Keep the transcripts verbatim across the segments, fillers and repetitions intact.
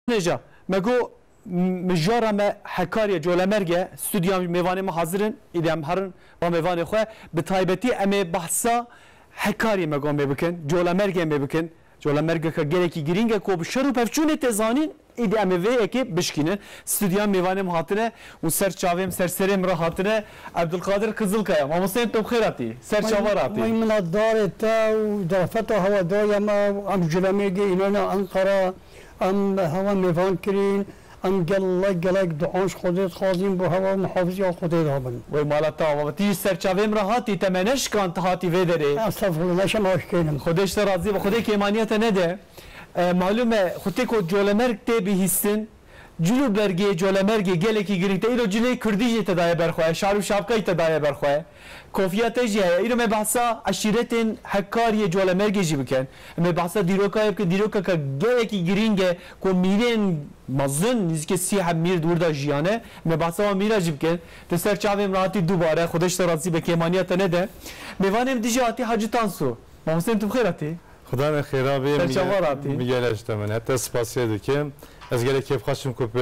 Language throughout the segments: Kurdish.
Nêja, me got, m-, mijara me Hekarî ye, Colemêrg e, stûdyoya mêvanê me hazir in, îdî em herin ba mêvanê xwe, bi taybetî em ê behsa Hekarî me got em ê bikin, Colemêrgê em ê bikin. Colemêrgeke gelekî girîng e ku bi şer û pevçûnê tê zanîn, îdî em ê vê yekê bişkînin. Stûdyoya mêvanê me hatine û ser çavê min, ser serê min re hatine. Ebdulkadir Kizilkaya, mamosteyên tu bi xêr hatî, ser çava re hatî. Wê minnetdarê te û derfeta hewadariya me, em Colemêrgê, înana Enqera, em hewa mêvan kirîn, em gelek gelek duan ji Xwedê dixwazîn bo hewa û muhafiziya Xwedê de bin. Wey mala te ava be, tî ji ser çavê min re hatî, te me neşikand, tu hatî vê derê. Estexfirullah, neşem aşkênim. Xwedê ji te razî be, Xwedê kêmaniya te nede. E, malûm e, xwetê ku Colemêrg tê bihîstin, cil û bergê Colemêrgê gelekî girîng te, îro cilê kurdî jî te daye ber xwe, şal û şapkayî te daye ber xwe. Kofiya te jî heye. Îro me behsa eşîretên Hekariyê Colemêrgê jî bikin. Em ê behsa dîrokayê bikin. Dîrokeke gelekî girîng e ku mîrên mezin, nîzîkê sî heb mîr di wir de jiyane. Em ê behsa wan mîra jî bikin. Tu ser çavê min hatî dubare. Xwedê ji te razî be, kêmaniya te nede. Mêvanê min dijî hatî Hacî Tansu. Mamosteyên tu bi xêr hatî. Xudan xêra bê. Ser çava hatî. Min gelek ji te min. Hete spasiyê dikim. Ez gelek kêfxweş im ku bi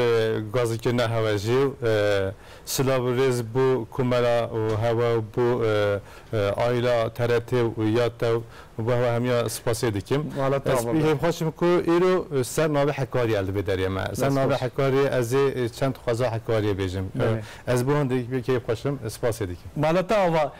gazikirina hewe jî, e, silav û rêz bo komela û hewe û bo, e, e, aîla T R T û ya te û bo hewe hemiya spasiyê dikim. Mala te ava be. Ez kêfxweş im ku îro, e, ser navê Hekariyê li vê derê me. Ser navê Hekariyê ez ê, e, çend xweza Hekariyê bêjim. E, belê. Ez bo hindek kêfxweş im, spasiyê dikim. Mala te ava.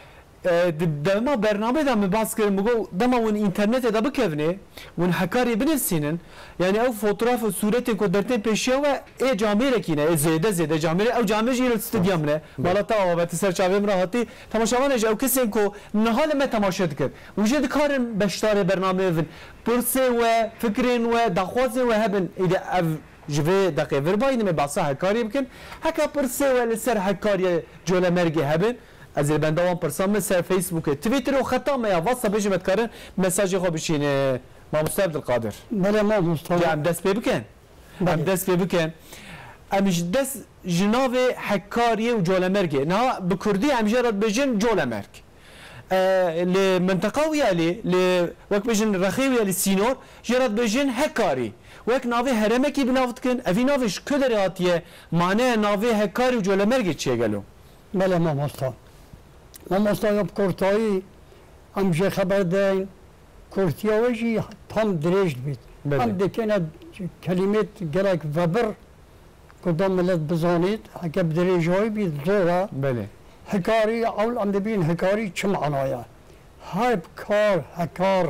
E, di dema bernameyê de min behs kir, min got, dema hûn înternetê de bikevnê, hûn Hekariyê binivîsînin, yanî ew fotoğraf û sûretên ku dertên pêşiya we ê camêrekî ne, ê zêde zêde camêrê, ew camêr jî îro stûdyoya min e. Mala te ava be, tu ser çavê min re hatî. Temaşevanê jî, ew kesên ku niha li me temaşe dikin, hûn jî dikarin beşdarê bernameyê bibin. Pirsê we, fikrên we, daxwazên we hebin, îdî ev ji vê deqê vir bayî, em ê behsa Hekariyê bikin. Heke pirsê we li ser Hekariyê Colemêrgê hebin, ez ê li benda wan pirsan me ser Facebookê, Twitterê û xeta me ya WhatsAppê jî me dikarin mesajê xwe bişînin. Mamoste Ebdulkadir. Belê mamoste. Ya em dest pê bikin. Belê. Em dest pê bikin. Em ji dest ji navê Hekariyê û Colemêrgê. Niha bi kurdî em jê re dibêjin Colemêrg. E, li minteqa wî ya lê, li wek bêjin rexê wî ya li sînor, jê re dibêjin Hekarî. Wek navê herêmekî bi nav dikin, evî navê ji ku derê hatiye, maneya navê Hekarî û Colemêrgê çi ye gelo? Belê mamosta. Mamosta ya bi kurtayî em jê xeber deyn, kurtiya wê jî tam dirêj dibît. Belê. Em dikêne kelîmêt gelek vebir ku da milet bizanît, heke bi dirêjayî bît zor e. Belê. Hikarî, ewl em dibîn hikarî çi mana ye? Her kar, hekar,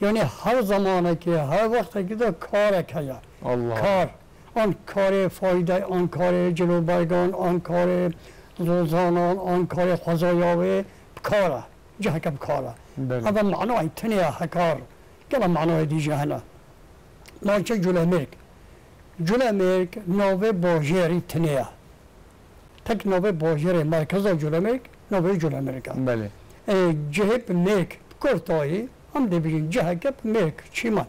yanî her zamanekê, her wextekî de karek heye. Allah. Kar. An karê faydey, an karê cilûbergan, an karê zozanan, an karê xwezaya wê bi kar e. Ciheke bi kar e. Belê. Eva manayê tinê ye hekar. Gela manayê dî jî hene. Navçe Culemêrg. Culemêrg navê bajêrî tinê ye. Tek navê bajêrê, merkeza Culemêrg, navê Culemêrg e. Belê. E, cihê bi mêrg, bi kurtayî, em dibêjin ciheke bi mêrg, çîmen.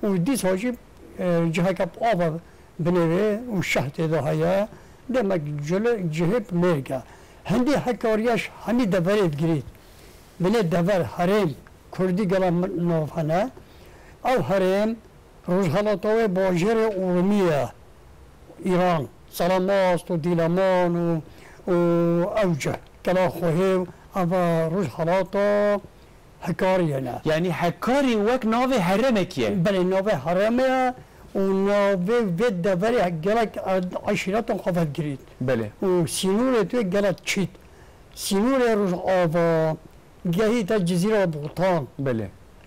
Û dîsa jî, e, ciheke bi ava binê wê û şeh tê de heye, demek cile-, cihê bi mêrg e. Hindî hekariya ji hemî deverê digirît. Binê dever, herêm, kurdî gela min nav hene. Ew herêm, Rojhelata wê bajêrê Urmiye, Îran, Selamast û Dîleman û, û ew cih, Kela Xwehê û eva Rojhelata Hekariyê ne. Yanî Hekarî wek navê herêmekî ye. Belê, navê herêmê ye û navê vê deverê gelek eşîretan xwe vedigirît. Belê. Û sînorê wê gelek çît. Sînorê Rojava, gehîte Cizîra Botan. Belê.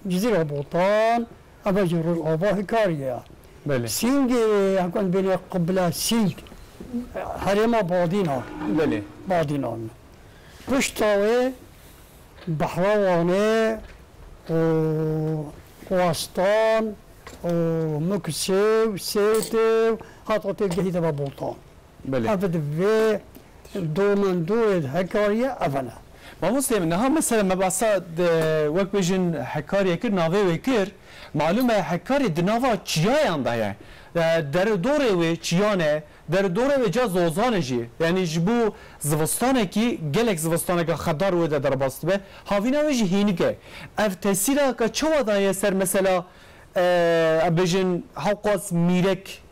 Cizîra Botan, eva jî Rojava Hikariyê ye. Belê. Sîngê, hekûn bêne qibla Sîng, herêma Badîna. Belê. Badînan. Pişta wê Behra Wanê û Wastan û Muksê û Sêtê û heta tê gehîte ve Botan. Belê. Ev di vê domendorê de Hekariyê ev e. Mamostê min, niha mesela me behsa de, wek bêjin Hekariyê kir, navê wê kir. Malûm e Hekarî di nava çiyayan de ye. E, der û dorê wê çiyan e, der û dorê wê ca zozan e jî. Yanî ji bo zivistanekî gelek zivistaneke xedar wê de derbas dibe. Havîna wê jî hînik e. Ev tesîra ka çawa daye ser mesela, e, em bêjin hewqas mîrek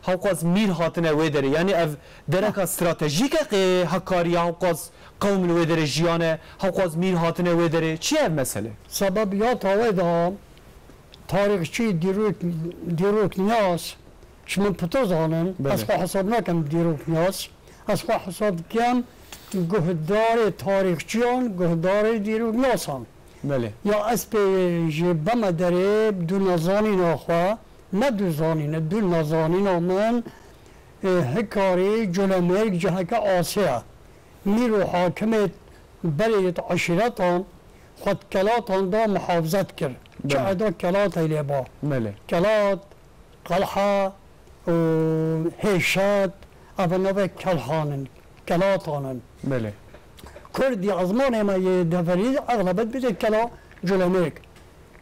Hewqas mîr hatine wê derê. Yanî ev dereka stratejîk e qê Hekarî ya hewqas qewm li wê derê jiyane, hewqas mîr hatine wê derê. Çi ye ev mesele? Sebeb ya tawê de tarîxçî, dîrok, dîrokniyas, ji min pito zanin, Belê. ez xwe hesab nakim dîrokniyas, ez xwe hesab dikim guhdarê tarîxçiyan, guhdarê dîrokniyasan. Belê. Ya ez pê jê beme derê, bi dû nezanîna xwe, ne dû zanîne, dû nezanîna min, e, Hikarî, Colemêrg ciheke asê ye. Mîr û hakimê berê yê eşîretan xwe di kelatan de muhafizet kir. Belê. Çi eda kelatê lê ba. Belê. Kelat, Qelha û Hêşet, ev navê kelhan in, kelatan in. Belê. Kurdî ezmanê me yê deverî exlebet bide kela Colemêrg.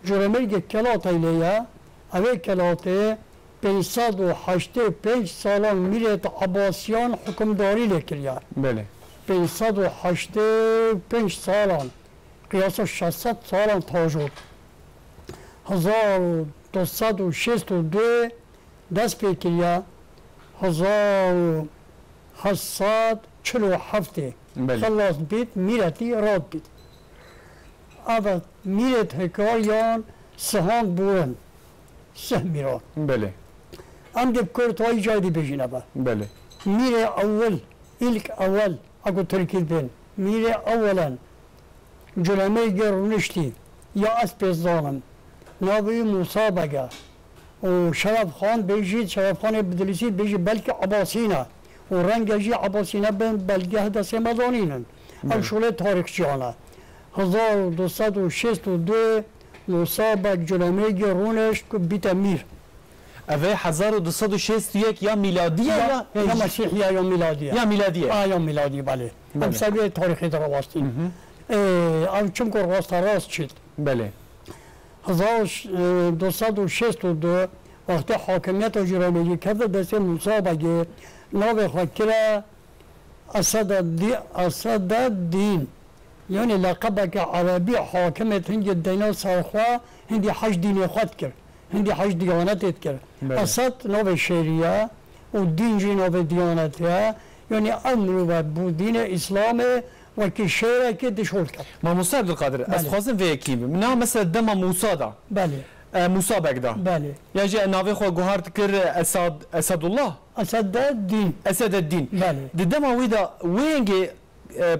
Colemêrgê kelatê lê ye, ev ê kelatê pênc sed û heştê û pênc salan mîrêt Ebasiyan hukimdarî lê kiriye. Belê. Pênc sed û heştê û pênc salan, qiyasa şeş sed salan tajot. Hezar û du sed û şêst û du dest pê kiriye, hezar û heşt sed çil û heftê Belê. xilas bît, mîretî rat bît. Ev mîrêt Hikariyan sihan bûrin, sih mîran. Belê. Em dê bi kurtayî cayî dibêjin eve. Belê. Mîrê ewil, ilk ewel, a ku tirkî dibên, mîrê ewelen, Culemêrgê rûniştî, ya ez pê zanim. Navê wî Mûsa Beg e. Û Şeref Xan bêjî, Şeref Xanê Bidilîsî bêjî belkî Ebasî ne. Û renge jî Ebasî nebin, belgeh destê me danînin. Ev Belê. şûlê tarîxçiyan e. Hezar û du sed û şêst û du Mûsa Beg Culemêrgê rûnişt ku bîte mîr. Ev ê hezar û du sed û şêst û yek ya mîladî ye Ya, ya, ya ya Mesîhî ya, ya mîladî ye. Ya mîladî ye. A, ya mîladî, belê. Belê. Em ser vê tarîxê de rawastîn. Hı hı. Ê, ev çimku rasterast çît. Belê. Hezar û du sed û şêst û du wextê hakimiyeta Culemêrgê kevde destê Mûsa Begê, navê xwe kire Eseda Dî-, Eseda Dîn. Yanî leqebeke erebî, hakimê hingê deyna ser xwe, hindî hej dînê xwe dikir. Hindî hej diyanetê dikir. Belê. Esed navê şêrî ye û dîn jî navê diyanetê ye. Yanî ev mirove bû dînê Îslamê wekî şêrekê dişol ket. Mamoste Ebdulkadir, ez Belê. dixwazim vê yekî bim. Na mesela dema Mûsa da. Belê. E, Mûsa Beg da. Belê. Ya jî navê xwe guhar dikir Esad, Esedullah? Esed de dîn. Esed de dîn. Belê. Di dema wî de wê yengê, e,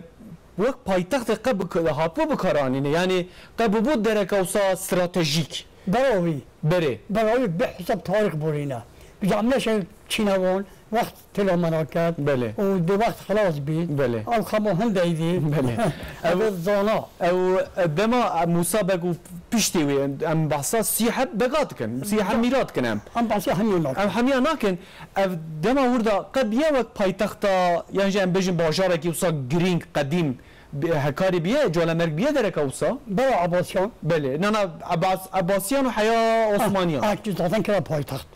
wek paytextê qe bi-, hatibû bikaranîne. Yanî qe bûbû dereka wisa stratejîk. Bera wî. Berê. Bera wî bi hesab tarîx borîne. Bi cam neşe çîne wan, wext têla mena ket. Belê. Û di wext xilas bî. Belê. Ew xema hindey dî. Belê. Ev Ev zana. Ew, e, dema, e, Mûsa Beg û piştî wê, em behsa sî heb bega dikin. Sî heb mîra dikin em. Em behsa hemiya nakin. Em hemiya nakin. Ev dema wir de qe biye wek paytexta, yan jî em bêjin bajarekî wisa girîng, qedîm, bi-, Hekarî biye, Colemêrg biye dereka wisa? Bera Ebasiyan. Belê. Na, na, Ebas-, Ebasiyan û heya Ah, Osmaniyan. ah, zaten kira paytext.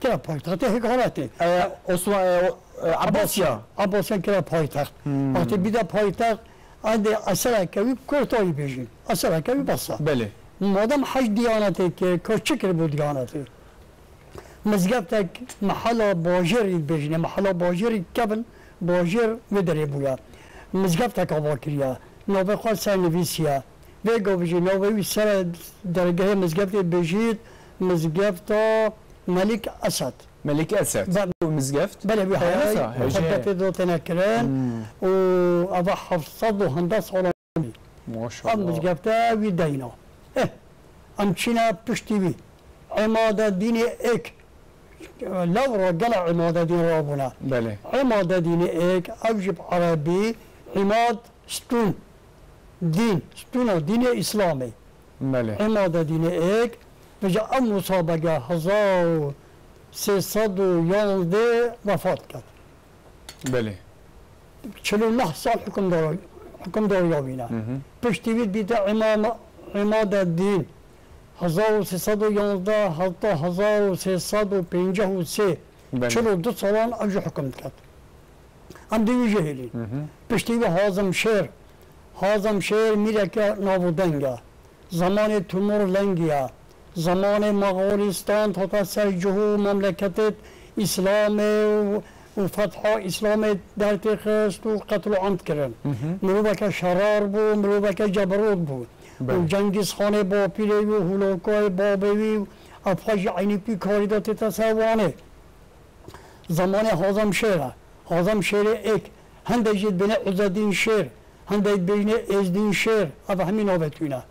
Kira paytextê Hikaretê. E, Osma-, e, o-, e, Abbasya. Abbasya kira paytext. Hmm. Wextê bîde paytext, endê esereke wî kurtayî bêjin. Esereke wî bes e. Belê. Madem hej diyanetê kir, ka çi kir bo diyanetê? Mizgeftek mehela bajêrî dibêjine. Mehela bajêrî kevin bajêr wê derê bûye. Mizgeftek ava kiriye. Navê xwe ser nivîsiye. Vê gavê jî navê wî ser dergehê mizgeftê bêjît, Mizgefta Melik Esed. Melik Esed. Be- Ew mizgeft? Belê, wî Heyasa, heyayî hece. Xutbetê do têne kirin Hmm. û eva heft sed û hindeh salan. Maşallah. Ev mizgefte wî deyna. Eh, em çîne piştî wî. Îmade dînê êk. Lewra gele îmade dîn rabûne. Belê. Îmade dînê êk, ev jî bi erebî, îmad stûn, dîn, stûna dînê Îslamê. Belê. Îmade dînê êk, vêca ev musabege hezar û sê sed û yanzdeh wefat ket. Belê. Çil û neh sal hukimdar, hukimdariya wî ne. Hı hı. Piştî wî dîte îmam, îmade dîn. Hezar û sê sed û yanzdeh heta hezar û sê sed û pênceh û sê, Belê. çil û du salan ev jî hukum diket. Em dê wî jê hêlîn. Hı hı. Piştî wî Hazim Şêr. Hazim Şêr mîreke navûdeng e. Zemanê Timur Lengî ye. Zemanê Moxolîstan hate ser cih û memleketê Îslamê û, û fetha Îslamê dertê xist û qetl û amd kirin. Hı hı. Miroveke şerar bû, miroveke ceberot bû. Belê. Û Cengîz Xanê bapîrê wî û Hûlokayê babê wî û ev xwe jî eynî pî karî de tête ser Wanê. Zemanê Hazem Şêr e. Hazem Şêrê êk, hindê jî dibêne Uzedîn Şêr, hindê dibêjne Êzdîn Şêr, ev hemî navê tune.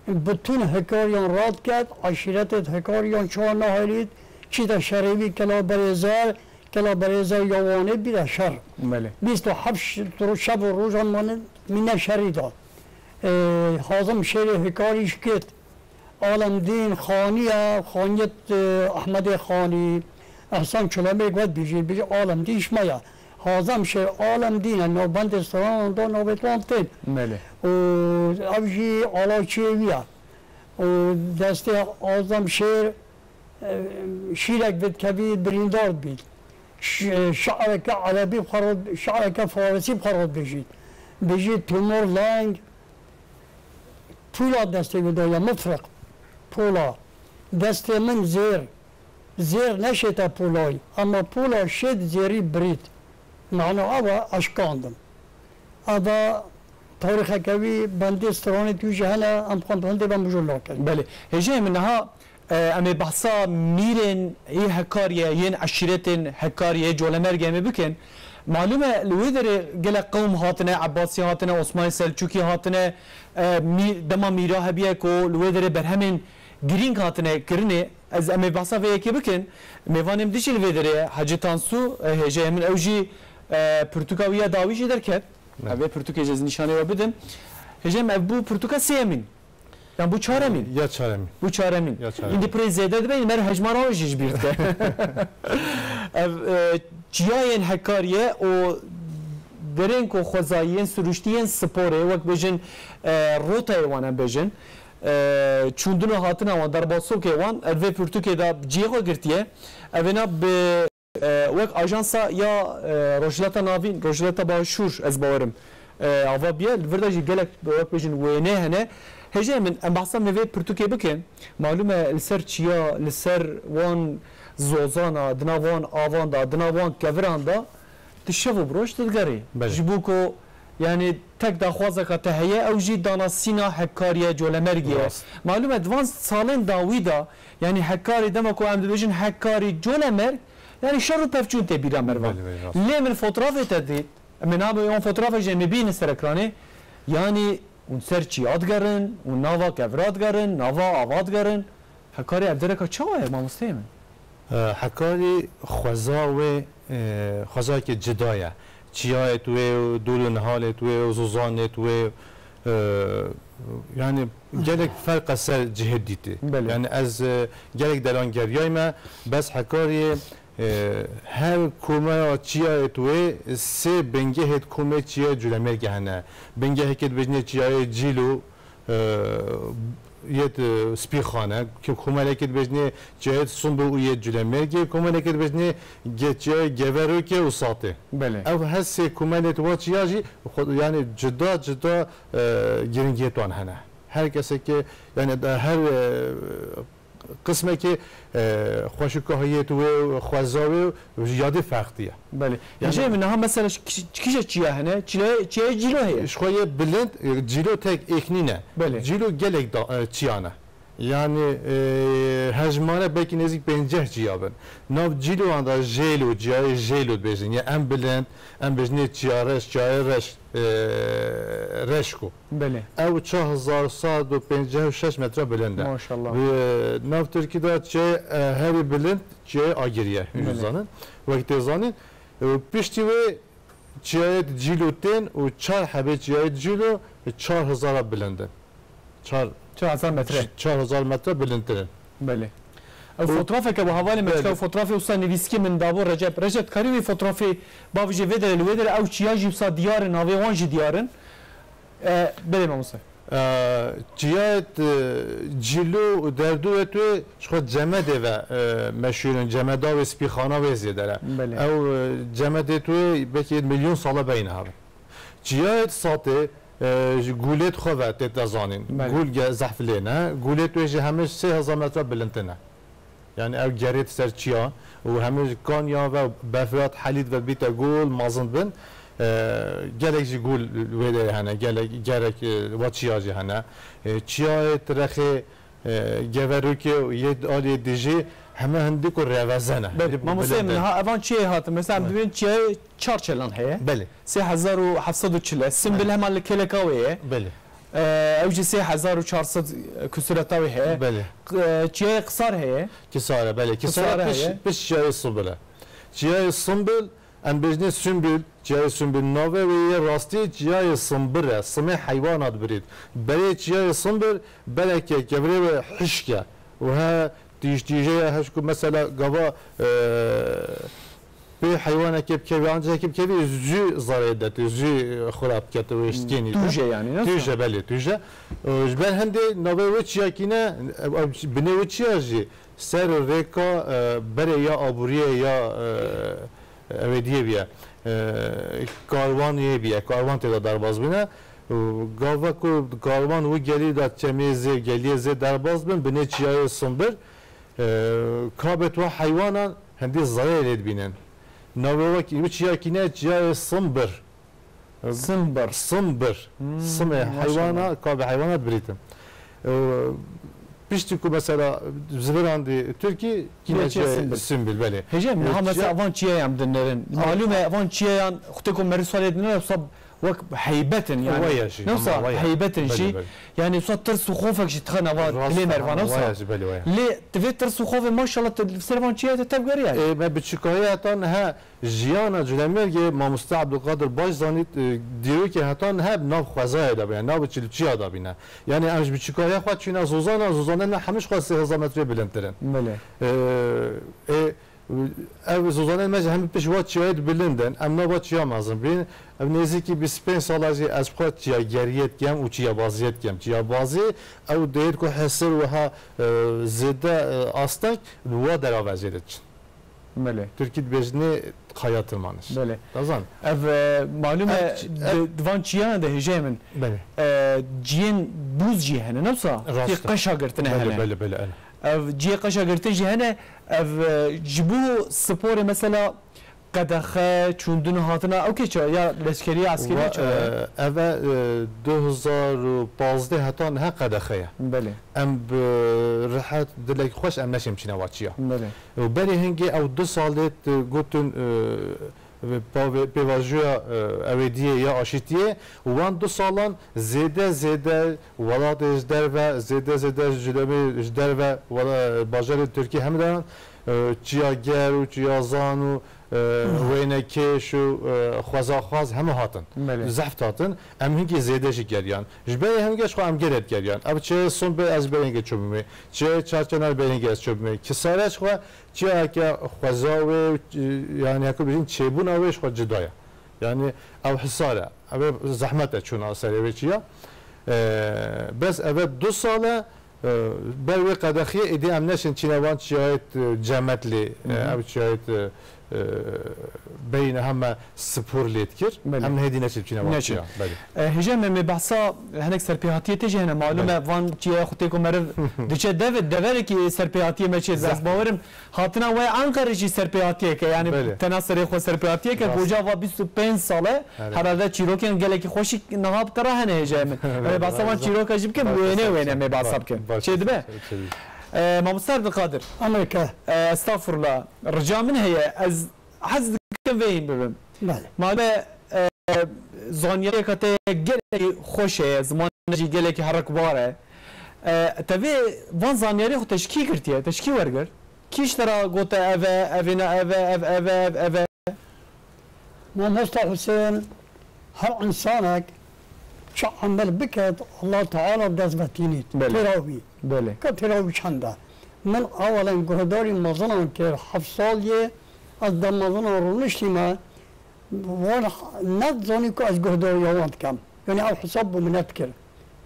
Bütün Hikariyan rad ket, eşîretê Hikariyan çawa nahêlît, çîte şerê wî kela Berêzer, kela Berêzer ya Wanê bîre şer. Belê. Bîst û heft ş-, ro-, şev û rojan mane mîne şerî da. Ee, Hazim Şêrê Hikarî şikêt. Alemdîn Xanî ye, Xaniyet, e, Ehmedê Xanî, Ehsan Çulemêrg wet bêjî, bêjî Alemdîn ji me ye. Hazem Şêr Alemdîn e, navbendê stranan da navê wan tên. Belê. Û ev jî alaçiyê wî ye. Û destê Azem Şêr, e, şîrek vedikevî birîndar dibît. Ş-, şi'reke erebî bi xwe re, şi'reke farisî bi xwe re dibêjît. Dibêjît Timur Leng, Pûla destê wî de ye, mifriq. Pûla. Destê min zêr. Zêr neşête pûlayî, ema pûla şêt zêrî birît. Mana ew e, eşkandim. Ev e tarîxeke wî, bendê stranê wî jî hene, em xwe hindê ve mijûl nakin. Belê. Hêjayê min niha, e, em ê behsa mîrên ê Hekariyê, yên eşîretên Hekariyê, Colemergê em ê bikin. Malûm e, li wê derê gelek qewm hatine, Ebbasî hatine, Osmanî Selçûkî hatine, e, mî-, dema mîra hebiye ku li wê derê berhemên girîng hatine kirinê. Ez, em ê behsa vê yekê bikin. Mêvanê min dî jî li vê derê ye, Hecî Tansu, e, hêjayê min, ew jî, e, pirtûka wî ya dawî jî derket. Evet. Ev ê pirtûkê jî ez nîşanê we bidim. Hêjayê min, ev bû pirtûka sêyemîn. Yan bû çaremîn? Ya çaremîn. Bû çaremîn. Ya çaremîn. Îndî pirê zêde dibe, yî me re hejmara wan jî ji bîr dike. Ev, e, çiyayên Hekariyê û derên ku xwezayî yên siruştî yên sporê, wek bêjin, e, rotayê wan em bêjin, e, çûndin û hatina wan, derbasokê wan, ev vê pirtûkê de cihê xwe girtiye. Ev êna bi E, wek ajansa ya, e, Rojhilata Navîn, Rojhilata Başûr, ez bawerim, e, ava biye. Li vir de jî gelek, wek bêjin, wêne hene. Hêjayê min, em behsa me vê pirtûkê bikin. Malûm e, li ser çiya, li ser wan zozana, di nav wan avan de, di nav wan keviran de, tu şev û bi roj tu digerî. Belê. Ji bo ku, yanî, tek daxwazeka te heye, ew jî danasîna Hekariyê, Colemergê ye. Rast. Malûm e, di van salên dawî de, yanî Hekarî, dema ku em dibêjin Hekarî, Colemerg, Yanî şer û pevçûn tê bîra mervan. Belê, belê, rast. Lê min fotrafê te dît. Em ê nabê wan fotrafa jî em ê bînin ser ekranê. Yanî hûn ser çiya digerin, hûn nava kevira digerin, nava ava digerin. Hekarî ev dereka çawa ye, mamosteyê min? E, Hekarî xweza wê, e, xwezayekê cida ye. Çiyayê wê û dol û nihalê wê û zozanê wê, e, yanî gelek ferqa ser cihê dîtî. Belê. Yanî ez, e, gelek delan geriyayme, bes Hekariyê, e, her komeya çiyayê wê sê bingehê komê çiyayê Culemêrgê hene. Bingehekê dibêjinê çiyayê Cîlo, e, yê, e, Spîxan e, ki komelekê dibêjinê çiyayê Sumbul û yê Culemêrgê, komelekê dibêjinê ge-, çiyayê Geverokê û Satê. Belê. Ev her sê komelê wa çiya jî xwe, yanî cuda cuda, e, giringiyê wan hene. Her kesekê, yanî da her, e, qismekê, e, xweşikahiyê wê, xweza wê, yadê ferqlî ye. Belê. Yanî Hêjayê min, niha mesela ş-, kî-, kîja çiya hene? Çilayê, çiyayê Cîlo heye. Ji xwe yê bilind, e, Cîlo tek êk nîne. Belê. Cîlo gelek da, e, çiya ne. Yanî, e, hejmare belkî nêzîk pênceh çiya bin. Nav Cîloan da Jêlo, çiyayê Jêlo dibêjin. Ya en bilind, em bêjinê çiya reş, çiyayê reş, e, reşko. Belê. Ew çar hezar sed û pênceh û şeş metre bilind e. Maşallah. Bi nav Tirkî de çiyayê, e, herî bilind çiyayê Agirî ye. Hûn jî Belê. zanin. Wek tê zanîn. Û piştî wê çiyayê Cîlo tên û çar hebê çiyayê Cîlo çar hezar bilind in. Çar, Çar hezar metre. çar hezar metre bilindtir in. Belê. Ew Û fotrafeke bu hevalê me Belê. çika, ew fotrafê usta nivîskî min dabo Recep. Recep, karî wê fotrafê bavêje vê derê, li wê derê ew çiya jî wisa diyar in, navê wan jî diyar in. E, belê mamoste. E, çiyayê, e, Cîlo û Derdû wê tu ji xwe cemedê ve, e, meşhûr in. Cemeda wê, spîxana wê zêde re. Belê. Ew, e, cemedê tu wê belkî milyon sala beyne hebin. Çiyayê Satê, e, ji gulê xwe ve tête zanîn. Belê. Gul ge-, zehf lê ne. Gulê tu wê ji hemî sê hezar metre bilindtir ne. Yani ew gerê di ser çiya û hemû ji Kanya ve Befrat, Helît ve bîte gul, mezin bin. E, gelek jî gul wê de hene, gelek, gerek, e, va çiya jî hene. E, çiyayê Tirexê, e, Geverokê û yê aliyê dijî heme hindik û reveze ne. Belê, Hindik û mamosteyê bilind min, in. Ha, evan çiyê hatin. Mesela em Evet. dibên çiyayê Çarçelan heye. Belê. Sê hezar û heft sed û çil e. Simbil Belê. hema li kêleka wê ye. Belê. E, ew jî sê hezar û çar sed kusureta wê heye. Belê. Q-, e, çiyayê Qisar heye. Kisare, belê. Kisare Kisare piş, heye. piş çiyayê Simbil e. Çiyayê Simbil, em bêjinê Sümbül, çiyayê Sümbül. Navê wê yê rastî çiyayê Simbir e. Simê heywana dibirît. Berê çiyayê Simbir, beleke kevirê wê hişk e. Û he tîj tîje ye, hişk û mesela gava, e, pê heywanekê bikevî, an cihekê bikevî, zû zarê detê, zû xurab dikete wê ştkênî de. Tûje yani, nasıl? Tûje, belê, tûje. E, ji ber hindê navê wê çiyakî ne, e, e, binê wê çiya jî ser rêka, e, berê ya aboriyê ya, e, ew ê diyê bîye, e, karwaniyê bîye, karwan tê de derbas bûne. Û gava ku karwan wî gelî de çemê zê, geliyê zê derbas bin, binê çiyayê Simbir, e, kabet wa heywanan hindî zayê lê dibînin. Navê wek wî çiyakî ne, çiyayê Simbir. Simbir. Simbir. Hmm, Simê maşallah. heywana, kabê heywana dibirîtin. E, piştî ku mesela zivirandî Tirkî, Lê kîne çiye çiye Simbir. Simbir, belê. Hêjê min, E, niha mesela çiye- van çiyeyan dinêrin. Ay. Malûm e, van çiyeyan xwetê ku merî salê dinêrin, wisa wek heybet in yani. Waya jî, Ne wisa ama waya. heybet in Belê, jî. belê. Yani wisa tirs û xofek jî dixe nava Rast dilê e, mervan, ama wisa. waya jî, belê, waya. Lê divê tirs û xofê maşallah te li ser van çiyayê te tevgerî yani. E, me biçûkayê hetan he Jiyana Culemêrgê mamoste Ebdulkadir baş zanît, e, dîrokê hetan heb nav xwezayê de bîne, nav çilçiya de bîne. Yani em ji biçûkariya xwe çûne Zozana, Zozanê me hemû ji xwe sê hezar metrê bilindtir in. Belê. E, e, ev Zozanê me ji hemî pişt wa çiyayê bilind in. Em nava çiya mezin bîn. Ev nêzîkî bîst û pênc sala jî ez xwe çiyageriyê dikem û çiyabaziyê dikem. Çiyabazî ew dêr ku hesir wiha, e, zêde, e, asteng bi wa dera ve jê diçin. Belê. Tirkî dibêjinê kaya tırmanış. Belê. Dazan. Ev, e, malûm e, Ev ç-, di, ev di van çiyan de hêjê min. Belê. E, ciyên bûz jî hene, ne wisa? Rast Tê e. qeşa girtine Belê, hene. belê, belê, belê. Ev ciyê qeşa girtin jî hene. Ev, e, ji bo sporê mesela qedexe, çûndin û hatina, ew kê çawa? Ya leşkerî, eskerî Wa, çawa? e, ev e, e, du hezar û pazdeh heta niha qedexe ye. Belê. Em bi rihet, dilek xweş em neşên biçîne wa çiya. Belê. Û berê hingê ew du salê, e, gotin, e, pavê-, pêvajoya, e, ewêdiyê ya aşîtiyê, û wan du salan zêde zêde welatê ji derve, zêde zêde ji demê ji derve wela-, bajarê Tirkî hemî de, e, çiyager û çiyazan û, e, wênekêş û, e, xwezaxwaz hemû hatin. Belê. Zehf hatin. Em hingê zêde jî geriyan. Ji berê hingê ji xwe em gelek geriyan. Ev çi son be ez ji berê hingê çûbûmê. Çi çarçenar berê hingê ez çûbûmê. Kisare ji xwe çiyayeke xweza wê, yani, heke bijîn çêbûna wê ji xwe cida ye. Yani, ew hisar e. Ev ê zehmet e çûna serê wê çiya. E, bes ev e du sal e, e, ber wê qedexiyê êdî em neşin çîne van çiyayêt, e, Cemetlê, e, Hı hı. ev çiyayêt, e, e, beyne heme spor lê dikir. Belê. Em hêdî neşin çîne van Neşin. çiya. Belê. E, hêja me, me behsa hinek serpêhatiyê tê jî hene. Malûm Belê. e, van çiyaya xwe tê ku meriv diçe dev, deverekî serpêhatiyê me çê. Ez Zehf. bawerim hatina we Anqerê jî serpêhatiyeke, yani Belê. tena serê xwe serpêhatiyeke, Rast. goja va bîst û pênc sal e. Herhalde çîrokên gelekî xweşî niha bi te re hene hêjayê min. Em ê behsa van çîroka jî bikin, wêne wêne em ê behsa bikin. Çê dibe? E, Mamoste Abdulkadir. Amerîka. E, estağfurullah. Rica min heye, ez hez dikim vê hîn bibim. Belê. Malûm e, e, zanyariyeka te gelekî xweş heye, zimanê jî gelekî herikbar e. E, te vê van zanyariyê xwe te ji kî girtiye? Te ji kî wergirt? Kî ji te re gote ev e, ev ê ne ev e, ev, ev e, ev, ev e? Mamosta Husên, her insanek çi emel biket, Allah Teala dest ve tînît. Belê. Têra wî. Belê. Ka têra wî çend e? Min awalen guhdarî mezinan kir, heft sal yê ez de mezinan rûniştîme, wan nezanî ku ez guhdariya wan dikem. Yani ew hesab bû min nedikir.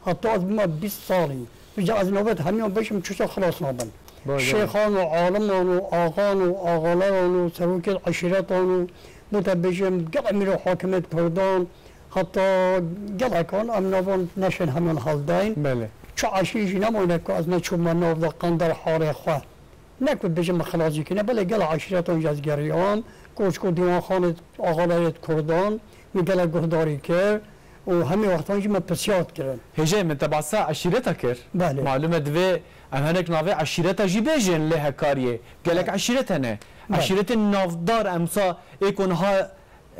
Heta ez bûme bîst salî. Vêca ez nobet hemiyan bêjim çuça xilas nabin. Baş e. Şêxan û aliman û axan û axaleran û serokên eşîretan û bû te bêjim gelek mîr û hakimêt Kurdan, heta gelekan em navan neşên hemiyan hildayîn. Belê. Çi eşîr jî nemayne ku ez neçûme nav de qender harê xwe. Ne ku bêjim min xilas jî kirine, belê gelek eşîretan jî ez geriyan, koçik û dîwanxanê axalerê Kurdan, min gelek guhdarî kir û hemî wextan jî me pisyar kirin. Hêjayê min te behsa eşîreta kir. Belê. Malûm e divê em hinek navê eşîreta jî bêjin lê Hekariyê. Gelek Belê. eşîret hene. Belê. Eşîretên navdar em wisa ê ku niha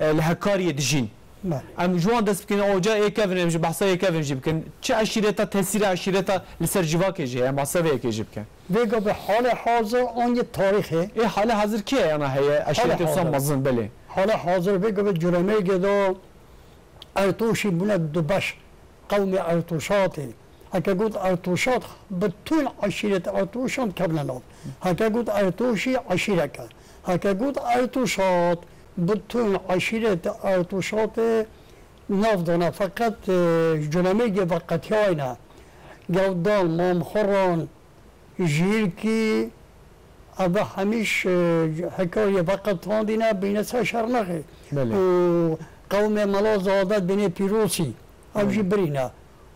e, li Hekariyê dijîn. Belê. Em ji wan dest bikin, oca ê kevin, em ji behsa yê kevin jî bikin. Çi eşîreta, tesîra eşîreta li ser civakê jî heye, em behsa vê yekê jî bikin. Vê gavê halê hazir an yê tarîxê? Ê, halê hazir kê yana heye? Halê Eşîretê wisa hazir. mezin, belê. Halê hazir vê gavê Culemêrgê de Ertoşî bûne du beş. Qewmê Ertoşatê. Heke got Ertoşat, bütün eşîret Ertoşan kevne nav. Heke got Ertoşî eşîreke. Heke got Ertoşat, bütün eşîret Ertoşatê nav dane. Feqet, e, Culemêrgê veqetiyayne. Gevdan, Mamxuran, Jîrkî, eve hemîş, e, Hekariyê veqetandîne, bîne ser Şermexê. Belê. Û qewmê Mela Zadet bînê Pîrosî, ev jî Belê. birîne.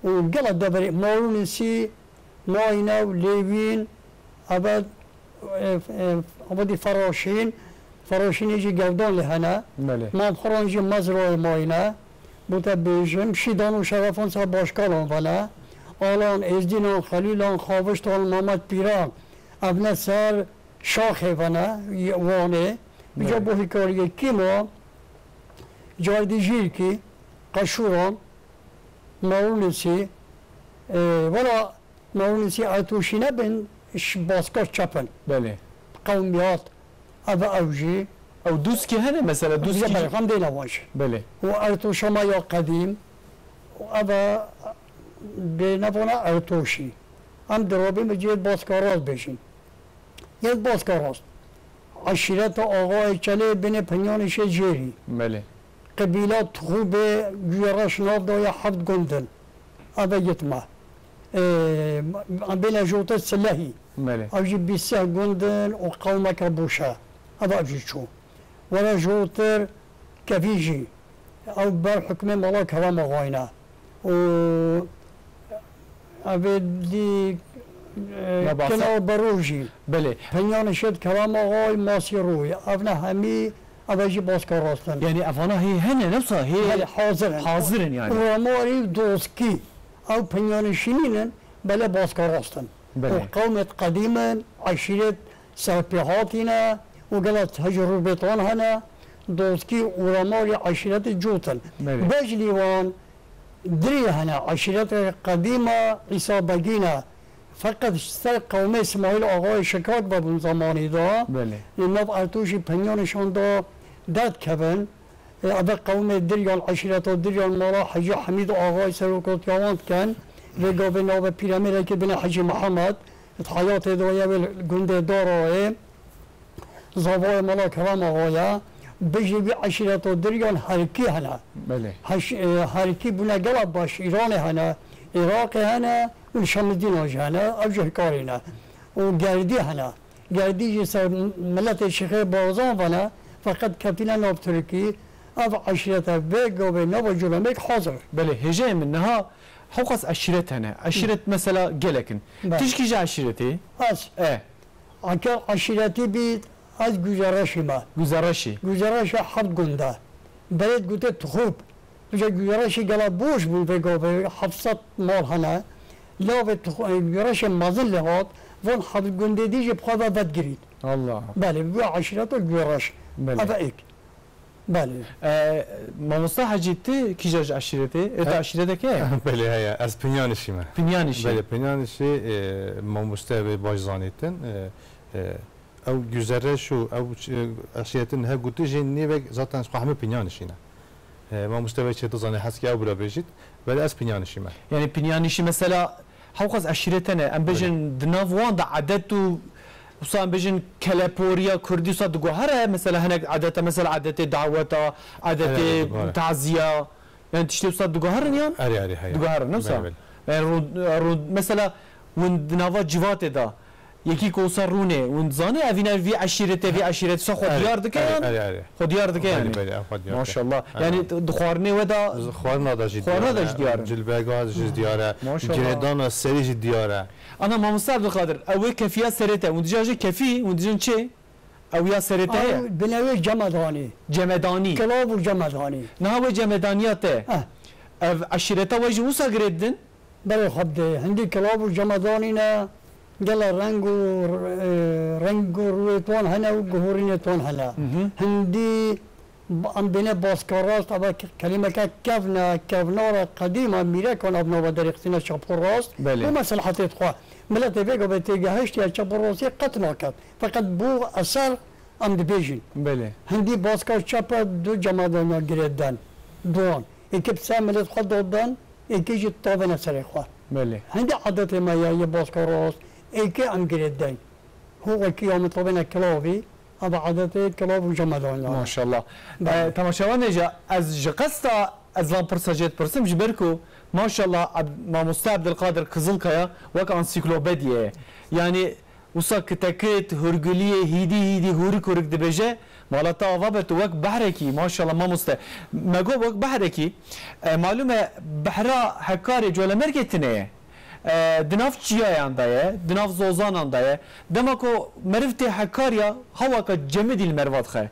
Û gela deverê Marûnisî, Mayne û Lêwîn, eve, e, e, eve dî Feraşîn, Feraşînê jî Gevdan lê hene. Belê. Mam Xuran jî Mezrayê Mayne. Bo te bêjim, Şîdan û Şerefan ser Başkalan vene. Alan, Êzdînan, Xelîlan, Xaviştan, Mamed Pîran, evne ser Şaxê vene, Wanê. Îca Belê. bo hîkariyê kîma, Cardî Jîrkî, Qeşûran, Marûnisî, e, wela Marûnisî Ertoşî nebin, ş-, Baskar çepin. Belê. Qewmiyat, eve ew jî. Ew Dûskî hene mesela, Dûskî Belê, jî. Em dêne wan jî. Belê. Û Ertoşa me ya qedîm, û eve bê nevana Ertoşî. Em dirabî min cihê Baskar rast bêjin. Yek Baskar rast. Eşîreta Axayê Çelê binê Pinyanîşê Jêrî. Belê. Qebîla Tixûbê Guyereş nav daye heft gundin. Eve yitme. Ee, em bêne jotir Silehî. Belê. Ev jî bîst seh gundin û qewmeke boşe. Eve ev jî çû. Were jotir Kevî jî. Ew ber hukmê mala Kerem Axayî ne. Û Evê dî, e, Ya basa- Kina Berojî. Belê. Penyanê Şêt Kerem Axay Masî Rûyî. Ev ne hemî, ev jî Baskar rast in. Yani evana hê hene, ne wisa hê Belê, hazir in. hazir in yani. Ûramarî Doskî. Ew Penyanê Şînîn in, belê Baskar rast in. Belê. Û qewmêt qedîm in, eşîret serpêhatî ne û gelek tecrûbêtan hene. Doskî û Ûramarî eşîretê cot in. Belê. Bejlî wan Dirî hene, eşîreteke qedîm e, Îsa Begî ne. Feqet ser qewmê Îsmaîl Axayê Şikak vebûn zemanî de. Belê. Li nav Ertoşî Penyanîşan de derdikevin. E, eve qewmê Diryan, eşîreta Diryan mala Hecî Hemîd Axayê serokatiya wan dikin. Vê gavê navê pîremêrekê bine Hecî Mihemed. Di heyatê de ye wê li gundê Darayê. Zavayê mala Kerem Axa ye. Bijî wî eşîreta Diryan herikî hene. Belê. Heş-, e, herikî bûne gelek baş. Îranê hene, Iraqê hene û li Şemidîna jî hene. Ev jî hikarî ne. Û Gerdî hene. Gerdî jî ser miletê Şêxê Barzan ve ne. Feqet ketîne nav Tirkî. Ev eşîrete vê gavê nava Culemêrg hazir. Belê, hêjayê min niha hewqas eşîret hene. Eşîret mesela gelek in. Belê. Tu ji kîja eşîretê yî? Ez. E. Eger eşîretî bî, ez Guzereşî me. Guzereşî. Guzereşê heft gunda. Berê digote Tixûb. Vêca Guzereşî gela boş bûn vê gavê, heft sed mal hene. Lavê Tixû-, Guzereşê mezin lê hat, van heft gundê dî jî bi xwe ve vedigirîn. Allah. Belê, bi eşîreta Guzereş. Belê. Eve êk. Belê. E, mamosta Hecî, tu kîja ji eşîretê? E, tu E, eşîretek heye? Belê heye. Ez Pinyanişî me. Pinyanişî. Belê, Pinyanişî, e, mamoste wê baş zanîtin. E, e, ew Guzereş û ew, e, eşîretin he gotî jî nêvek zaten ji xwe hemû Pinyanişî ne. E, mamoste wê çê tu zanî hez ke ew bira bêjît. Belê ez Pinyanişî me. Yani Pinyanişî mesela Hewqas eşîret hene, em bêjin Belê. di nav wan de edet û wisa em bêjin keleporiya kurdî wisa diguhere, mesela hinek edete, mesela edetê daweta, edetê Erê, erê, diguhere. taziya, yani tiştê wisa diguherin yan? Erê, erê, heye. Diguherin, ne wisa? Belê, belê. Yani rû-, rû-, mesela hûn di nava civatê de Yekî ku wisa rûnê, hûn dizanê evîna vî eşîretê, vî eşîretê wisa xwe Erê, diyar dike erê, yan? Erê, erê. Xwe diyar dike Belê, yanî? Belê, xwe diyar dike. Maşallah. Erê. Yanî t-, di xwarinê we de Xwarina de jî xwarina de diyar e. Jî diyar e. Cilbega jî diyar e. Maşallah. Girêdana serî jî diyar e. Ana mamoste Abdulkadir, ew ê kefiya serê te. Hûn dijan jî kefî, hûn dijan çi? Ew ya serê te ye? Ew binê wê Cemedanî. Cemedanî. Kilav û Cemedanî. Niha wê Cemedaniya te. Heh. Ev eşîreta we jî wisa girê didin? Berê xwe bidê. Hindî kilav û Cemedanî ne, gele reng û, e, reng û rûyê ton hene û guhorînê ton hene. Hı hı. Hindî b-, em bêne baska rast, eva ke-, kelîmeke kevn e, kevnar e, qedîm e, mîrekan ev nava derê xistine çap û rast. Belê. Û meselhetê dixwe. Miletê vê gavê têgehiştiye çap û rastiyê qet naket. Feqet bo eser em dibêjin. Belê. Hindî baska çap e du Cemedanî girê den. Duan. Êkê bi ser milê xwe dod den, êkê jî tavêne serê xwe. Belê. Hindî adetê me ye yê baska rast, êkê em girê deyn. Ho wekî ya min tavêne kilavî, eva adetê kilav û Cemedanî ye. Maşallah. Belê. E, temaşevanê jî ez ji qesta ez van pirsa jê dipirsim, ji ber ku maşallah Ab-, mamoste Abdulkadir Kizilkaya wek ansîklopedîye ye. Yanî Wisa kitekit, hûrguliyê, hîdî hîdî hûrik hûrik dibêje, mala te ava be tu wek behrekî, maşallah mamoste. Me got wek behrekî, e, malûm e behra Hekarê Colemêrgê tune ye. E, di nav çiyayan de ye, di nav zozanan de ye. Dema ku meriv tê Hekariya, hawaka cemidî li meriva dixe.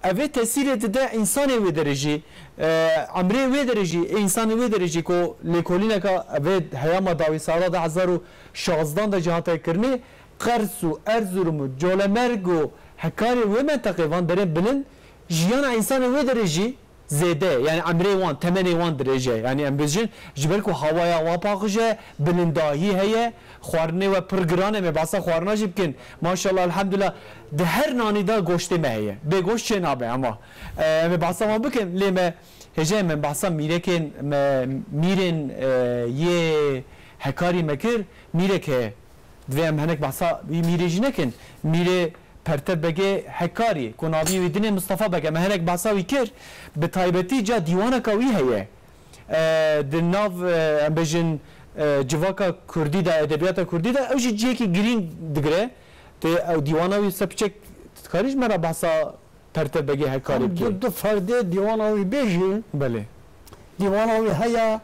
Ev ê tesîrê dide însanê wê derê jî, e, emrê wê derê jî, ê însanê wê derê jî ku lêkolîneka ev ê heyama dawî sala du hezar û şazdan de jî hate kirinê, Qers û Erzurum û Colemêrg û Hekarê wê menteqê van derên bilind jiyana însanê wê derê jî zêde ye. Yanî emrê wan, temenê wan dirêj e. Yanî em bêjin, ji ber ku hawaya wan paqij e, bilindahî heye, xwarinê we pir giran e, me behsa xwarina jî bikin. Maşallah, elhamdulillah, di her nanî de goştê me heye. Bê goşt çê nabe ama. E, em ê behsa wan bikin, lê me hêjayê me behsa mîrekên, me mîrên, e, yê Hekarî me kir, mîrek heye. Divê em hinek behsa wî mîrê jî nekin. Mîrê Pertev Begê Hekarî, ku navî wî dinê Mistefa Beg e. Me hinek behsa wî kir. Bi taybetî ca dîwaneka wî heye. E, di nav, e, em bêjin, e, civaka kurdî de, edebiyata kurdî de, ew jî cihekî girîng digire. Tê ew dîwana wî se piçek, tu dikarî ji me re behsa Pertev Begê Hekarî Em bikê. Du, du ferdê dîwana wî bêjin. Belê. Dîwana wî heye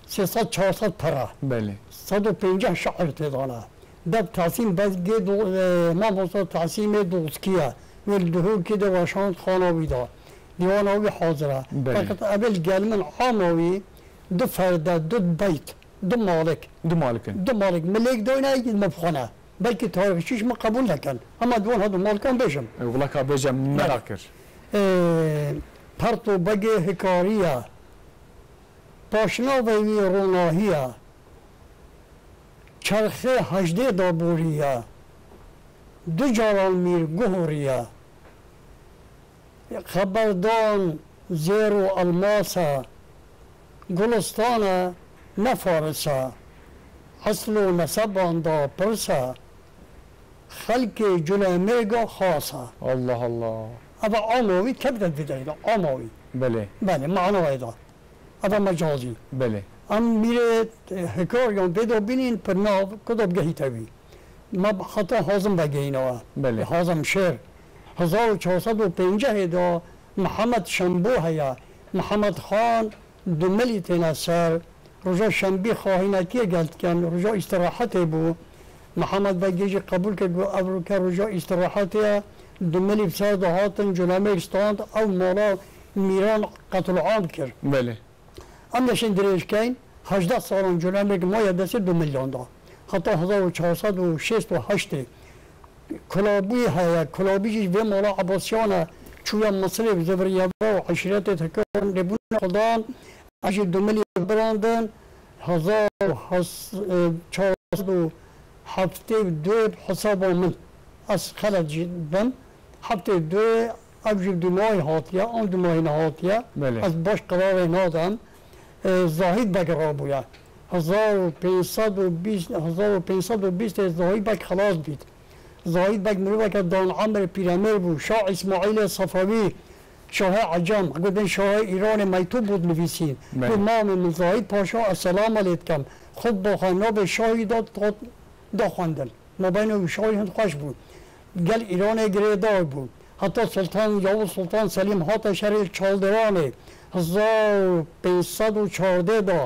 sê sed çar sed pere. Belê. Sed û pênceh şair tê de ne. Dev Tahsîn Begê do-, e, mamosta Tahsîmê Doskiye. Wê li Duhokê de weşand xana wî de. Dîwana wî hazir e. Belê. Feqet ev ê li gel min ama wî du ferde, du beyt, du malik. Du malik in. Du malik. Milêk doyne, me bixwene. Belkî tarîxçî ji min qebûl nekin. Hema di wan hevdu malikan bêjim. E, wila ka bêje, merak kir. E, Perto Begê Hikariye, paşnavê wî ronahiye, çerxê hejdê daboriye, du caran mîr guhoriye. Xeberdan zêr û elmas e, gulistan e, ne faris e. Esl û neseban da pirs e, xelkê Culemêrga xas e. Allah Allah. Eva ama wî kevde dideyda, ama wî. Belê. Belê, mana wê da. Eva mecazî. Belê. Em mîrê, e, hikariyan vê da bînîn, pir nav, ku da bigehîte wî. Me heta Hazim vegihînawa. Belê. Hazim Şêr. Hezar û çar sed û pêncehê de Mihemed Şembû heye. Mihemed Xan Dumilî têne ser. Roja Şembî xahînekiyê gel dikin. Roja îstirahetê bû. Mihemed Begê jî qebûl kir, got, ev roke roja îstirahetê ye. Dumilî bi ser de hatin, Culemêrg stand, ew mala mîran qetilûam kir. Belê. Em neşên dirêj keyn, hejdeh salan Culemêrg maye destê Dumilyan da. Heta hezar û çar sed û şêst û heştê. Kulabî heye, Kulabî jî vê mala Ebasiyan e, çûye Misirê, ziviriye ve û eşîretê tekirin lêbûna xudan, ev jî Dumilî birandin, hezar û çar sed û heftê û du hesaba min. Ez xelet jî bim. Heftê du ev jî dumahî hatiye, an dumahî nehatiye. Belê. Ez baş qerarê nadim. E, Zahîd Beg rabûye. Hezar û pênc sed û bîst, hezar û pênc sed û bîst ê Zahîd Beg xelas bît. Zahîd Beg miroveke dan emir pîremir bû. Şah Îsmaîlê Sefewî, Şahê Ecem, gotin Şahê Îranê mektûb bû dinivîsîn. Belê. Got, mamê min Zahîd Paşa, ez selama lê dikim. Xutba xwe navê şahî da, da xwendin. Mabeyna wî şarî hind xweş bû. Gel Îranê girêdar bû. Heta Sultan Yavuz Sultan Selîm hate şerê Çaldiranê hezar û pênc sed û çardeh de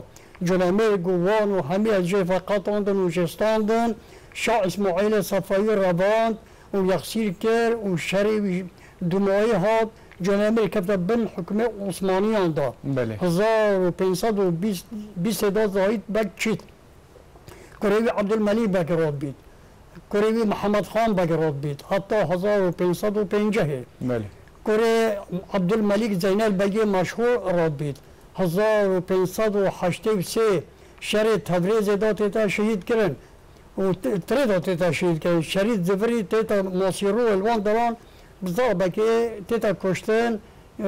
Colemêrg û Wan û hemî ez jê veqetandin û jê standin. Şah Îsmaîlê Sefewî revand û yexsîr kir û şerê wî dumayî hat. Colemêrg kefte bin hukmê Osmaniyan de. Belê. Hezar û pênc sed û bîst, bîstê de Zahîd Beg çît. Kurê wî Ebdulmelîk Beg rad bît. Kurê wî Mihemed Xan Beg rad bît. Heta hezar û pênc sed û pêncehê. Belê. Kurê Ebdulmelîk Zeynel Begê meşhûr rad bît. Hezar û pênc sed û heştê û sê şerê Tevrêzê de tête şehîd kirin. Û t-, tirê de tête şehîd kirin. Şerît Zivirî tête masîrû li wan deran bi zarbekê tête kuştin. E,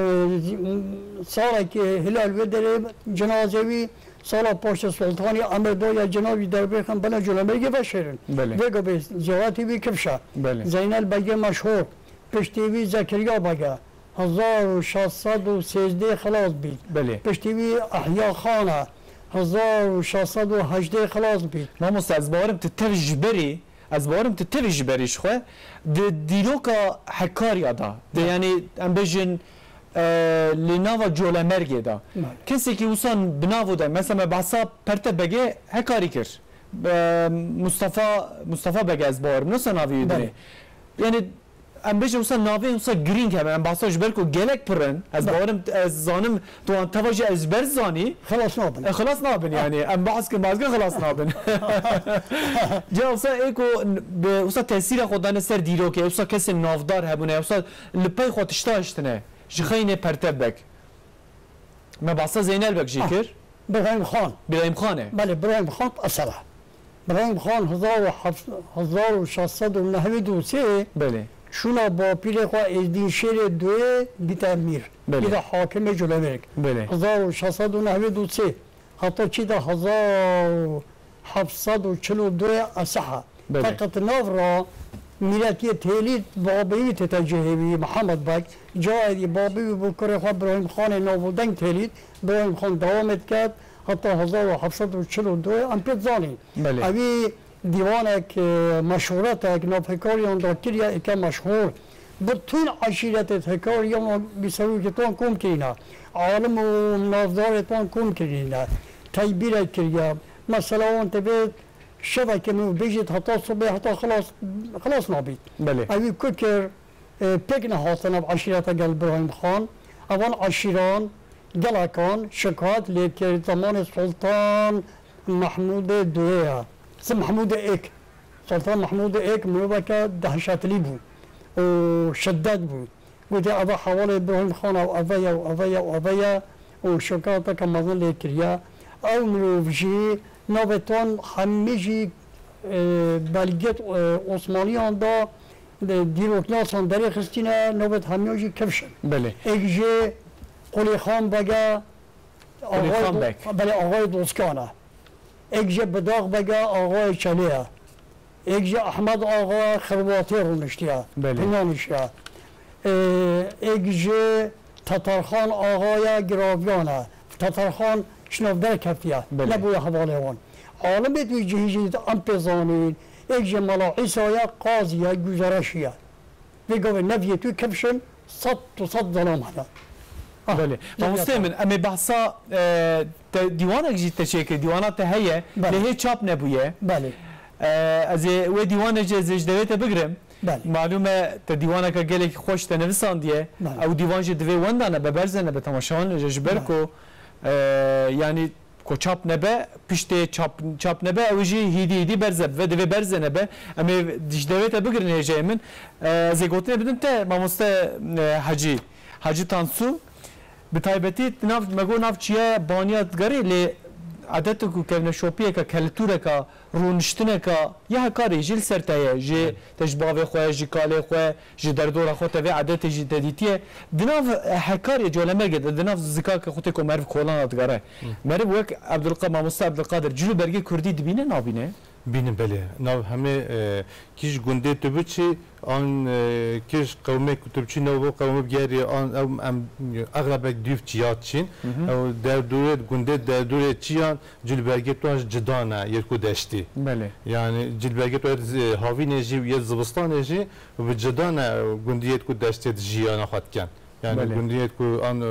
salekê hilal wê derê cenazê wî sala paştê Sultanî Emed doya cenazê wî derbêxin bine Colemêrgê veşêrin. Belê. Vê gavê ziyaretê wî kifşa. Belê. Zeynel Begê meşhûr, piştî wî Zekeriya Bege, hezar û şeş sed û sêzdeh xilas bît. Belê. Piştî wî Ehya Xan e, hezar û şeş sed û hejdeh xilas bît. Mamoste, ez bawerim tu tev ji berî Ez bawerim tu tevî ji berî ji xwe di dîroka Hekariya de, de, yanî em bêjin, e, li nava Colemêrgê de. Belê. Kesekî wisa bi nav û de, mesela me behsa Pertev Begê Hekarî kir. E, Mustafa, Mustafa Begê ez bawerim, wisa navê wî dinê. Belê. Yanî em bêjin wisa navê wisa girîng hebe, em behsa ji ber ku gelek pir in, ez Belê. bawerim, ez zanim tu wan teva jî ezber zanî. Xilas nabin. E, xilas nabin yanî. Em behs kin, behs kin, xilas nabin. Ca wisa ê ku n-, bi wisa tesîra xwe dane ser dîrokê, wisa kesên navdar hebûne, wisa li pey xwe tişta hiştine. Ji xeynê Pertev Beg. Me behsa Zeynel Beg jî Ah, kir. Birahîm Xan. Birahîm Xan e. Belê, Birahîm Xan esera. Birahîm Xan hezar û heft, hezar û şeş sed û nehwî û sê Belê. çûna bapîrê xwe Êzdînşêrê Duyê bîte mîr. Belê. Bîte hakimê Colemêrg. Belê. Hezar û şeş sed û nehwî û sê heta çî de hezar û heft sed û çil û du eseha. Belê. Feqet nav ra mîretiyê Têlîd babê wî tête cihê wî Mihemed Beg. Cayê dî babê wî bû kurê xwe Birahîm Xanê navûdeng Têlîd. Birahîm Xan dewamê diket heta hezar û heft sed û çil û du em pê dizanîn. Belê. Ewî dîwanek, e, meşûretek nav Hekariyan da kiriye êke meşhûr. Bütün eşîretê Hekariyan bi serokê wan kom kirîne. Alim û navdarê wan kom kirîne. Teybîrek kiriye. Mesela wan tevê şevekê min bêjît heta sibê heta xilas, xilas nabît. Belê. Ewî ku kir, e, pêk nehatine bi eşîreta gel Birahîm Xan. Evan eşîran, gelakan şikayet lê kir zemanê Sultan Mehmûdê Duyê ye. Si Mehmûdê Êk. Sultan Mehmûdê Êk miroveke dehşetlî bû û şiddet bû. Gotiye, eva hevalê Birahîm Xan e û eve ye û eve ye û eve ye û şikayeteke mezin lê kiriye. Ew mirov jî navê wan hemî jî, e, belgêt, e, Osmaniyan da, e, dîroknasan derê xistîne, navêt hemiyan jî kifş in. Belê. Êk jê Qulîxan Beg e, Qulîxan Axayê Do-, Beg. Belê, Axayê Dozkan e. Êk jê Bidax Beg e, Axayê Çelê ye. Êk jê Ehmed Axa ye, Xirwatê rûniştiye. Belê. Pinganîş ye. Ê, êk jê Tetarxan Axa ye, Giravyan e. Tetarxan ji nav derketiye. Belê. Nebûye hevalê wan. Alimêt wî cihî jî em pê zanîn. Êk jê Mela Îsa ye, qazî ye, guzareşî ye. Vê gavê neviyê tu kifşin sed tu sed zelam hene. Ah, Belê. Mamoste min, em ê behsa, e, te, dîwanek jî te çêkir, dîwana te heye, Belê. lê hê çap nebûye. Belê. E, ez ê wê dîwanê jî ez ê ji devê te bigirim. Belê. Malûm e, te dîwaneke gelekî xweş te nivisandiye. Belê. Ew dîwan jî divê wenda nebe, berze nebe, temaşevan jî ji ber Belê. ku, e, yanî ku çap nebe, piştê çap, çap nebe, ew jî hîdî hîdî berze bibe, divê berze nebe. Em ê ji devê te bigirin hêjayê min. E, ez ê gotinê bidim te, mamoste, e, Hecî, Hecî Tansu. Bi taybetî nav, me got nav çiye baniya digerê, lê edet û kevneşopiyeke, keltûreka, rûniştineka ya Hekarê jî li ser te ye. Ji, te ji bavê xwe, ji kalê xwe, ji derdora xwe te vê edetê jî te dîtiye. Di nav Hekarê Colemêrgê de, di nav zikakê xwe tê ku meriv kolana digere. Hı. Meriv wek Abdulqa-, mamoste Abdulkadir, cil û bergê kurdî dibîne, nabîne? Bînin belê. Nav hemê, e, kî ji gundê tu biçî, an, e, kî ji qewmê ku tu biçî, nav bo qewmê bigerî, an ew em exlebek dûv çiya çîn. Hı hı. Ew derdûrê, gundê derdûrê çiyan, cilbergê tu an ji cida ne, yê ku deştî. Belê. Yani cilbergê tu yê, e, havînê jî, yê zivistanê jî, bi cida ne, gundiyê ku deştê di jiyana xwe dikin. Yani Belê. gundiyê ku an, e,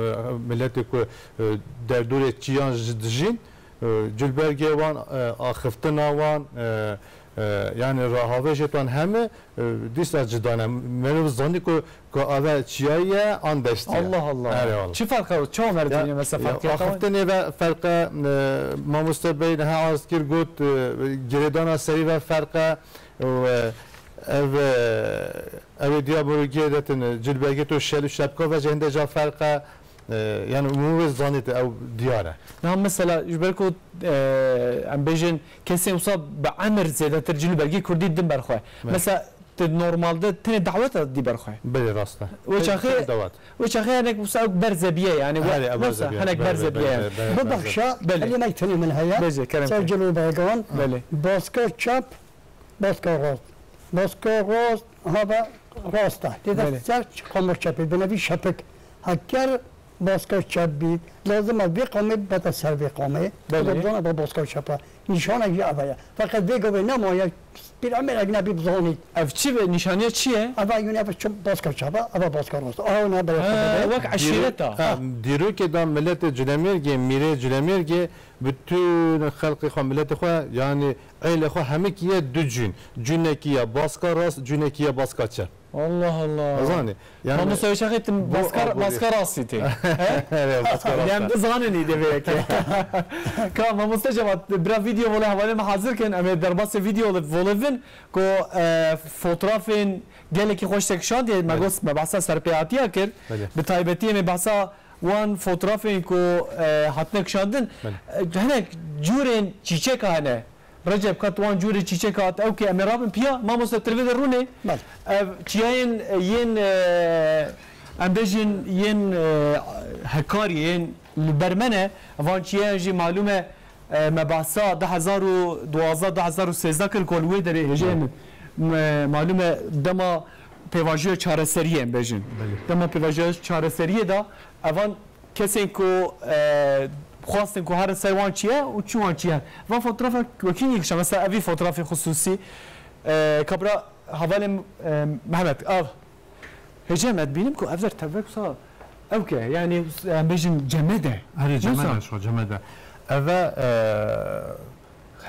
miletê ku, e, derdûrê çiyan ji dijîn, e, cilbergê wan, e, axiftina wan, e, e, yani rahavêjê wan heme, e, dîsa cida ne. Meriv zanî ku, ku ave çiyayî ye, an deştî ye. Allah Allah. Erê wala. Çi ferq e? Çawa meriv Ya, dibîne mesela ya, ferqiyeta wan? Axiftinê ve ferq e, e, mamoste bey niha arz kir got, e, girêdana serî ve ferq e, û, e, ev, e, ev ê diya mirogiyê detin, e, cilbergê tu şel û şepka ve jî hinde ca ferq e, e, yani umû wê zanît ew diyar e. Niha mesela ji ber ku, e, em bêjin kesên wisa bi emir zêdetir cilbergê kurdî din ber xwe. Evet. Mesela tu normalde tenê daweta dî ber xwe. Belê rast e. Wê Tenê, çaxê, tenê dawet. wê çaxê hinek wisa ew berze biye yani. Herê, ew Newsa berze biye. hinek Belê, berze belê, biye. belê, belê, belê. Bibexşa, Belê. kelimek tenê min heye. Bêje, kerem Ser ke. Cilû Began. Belê. Baska çap, baska rast. Baska rast, ha be rast e. Tê de Belê. ser qamûr çepê, binevî şepik. Heker baska çep bî. Lazim e vê qamê bete ser vê qamê. Belê. Bibzana be baska çep e. Nîşanek jî eve ye. Feqet vê gavê nemaye, pîr Emer Egnebî bizanî. Ev çi be? Nîşaniya çi ye? Eve yûn eve çi baska çep e, eve baska rast. Aha, ne be Ha, xebere. wek eşîret e. Ha, dîrokê da miletê Culemêrgê, mîrê Culemêrgê, bütün xelqê xwe, miletê xwe, yani eylê xwe hemik ye du cûn. Cûnekî ye baska rast, cûnekî ye baska çep. Allah Allah. Zanî. Yani Mamoste Şaxê, tim bu baskar, aboriye. baskar asî tê. He? Evet, baskar Yani asî. Em dizanin î devê yekê. Ka mamoste Cevat, bira video wala hevalê me hazir kin, em ê derbasê video li volivin, ku, e, fotoğrafên gelekî xweş te kişandiye, me Belê. got, me behsa serpêhatiya kir. Belê. Bi taybetî em ê behsa wan fotoğrafên ku, e, hatine kişandin. Belê. E, hinek cûrên çîçeka hene. Recep, ka tu wan cûrê çîçek hat, ew ke em ê rabin piya, mamoste, tu li vê de rûnê. Belê. Ev çiyayên, e, yên, e, em bêjin yên, e, hekarî, yên li ber me ne, van çiyayan jî malûm e, e, me behsa du hezar û duwazdeh, du hezar û sêzdeh kir ku li wê derê hêjeyê Belê. min, me, malûm e dema pêvajoya çareseriyê em bêjin. Belê. Dema pêvajoya çareseriyê de evan kesên ku, e, xwestin ku herin ser wan çiye û çû wan çiye. Van fotoğrafa wekî yek şa, mesela evî fotoğrafê xusûsî, e, kabra hevalê, e, Mehmet, av. Hêce me dibînim ku ev der tevek sa ew ke, yani, em bêjin cemede. Herê Neyse. cemede, şo cemede. Eve, e,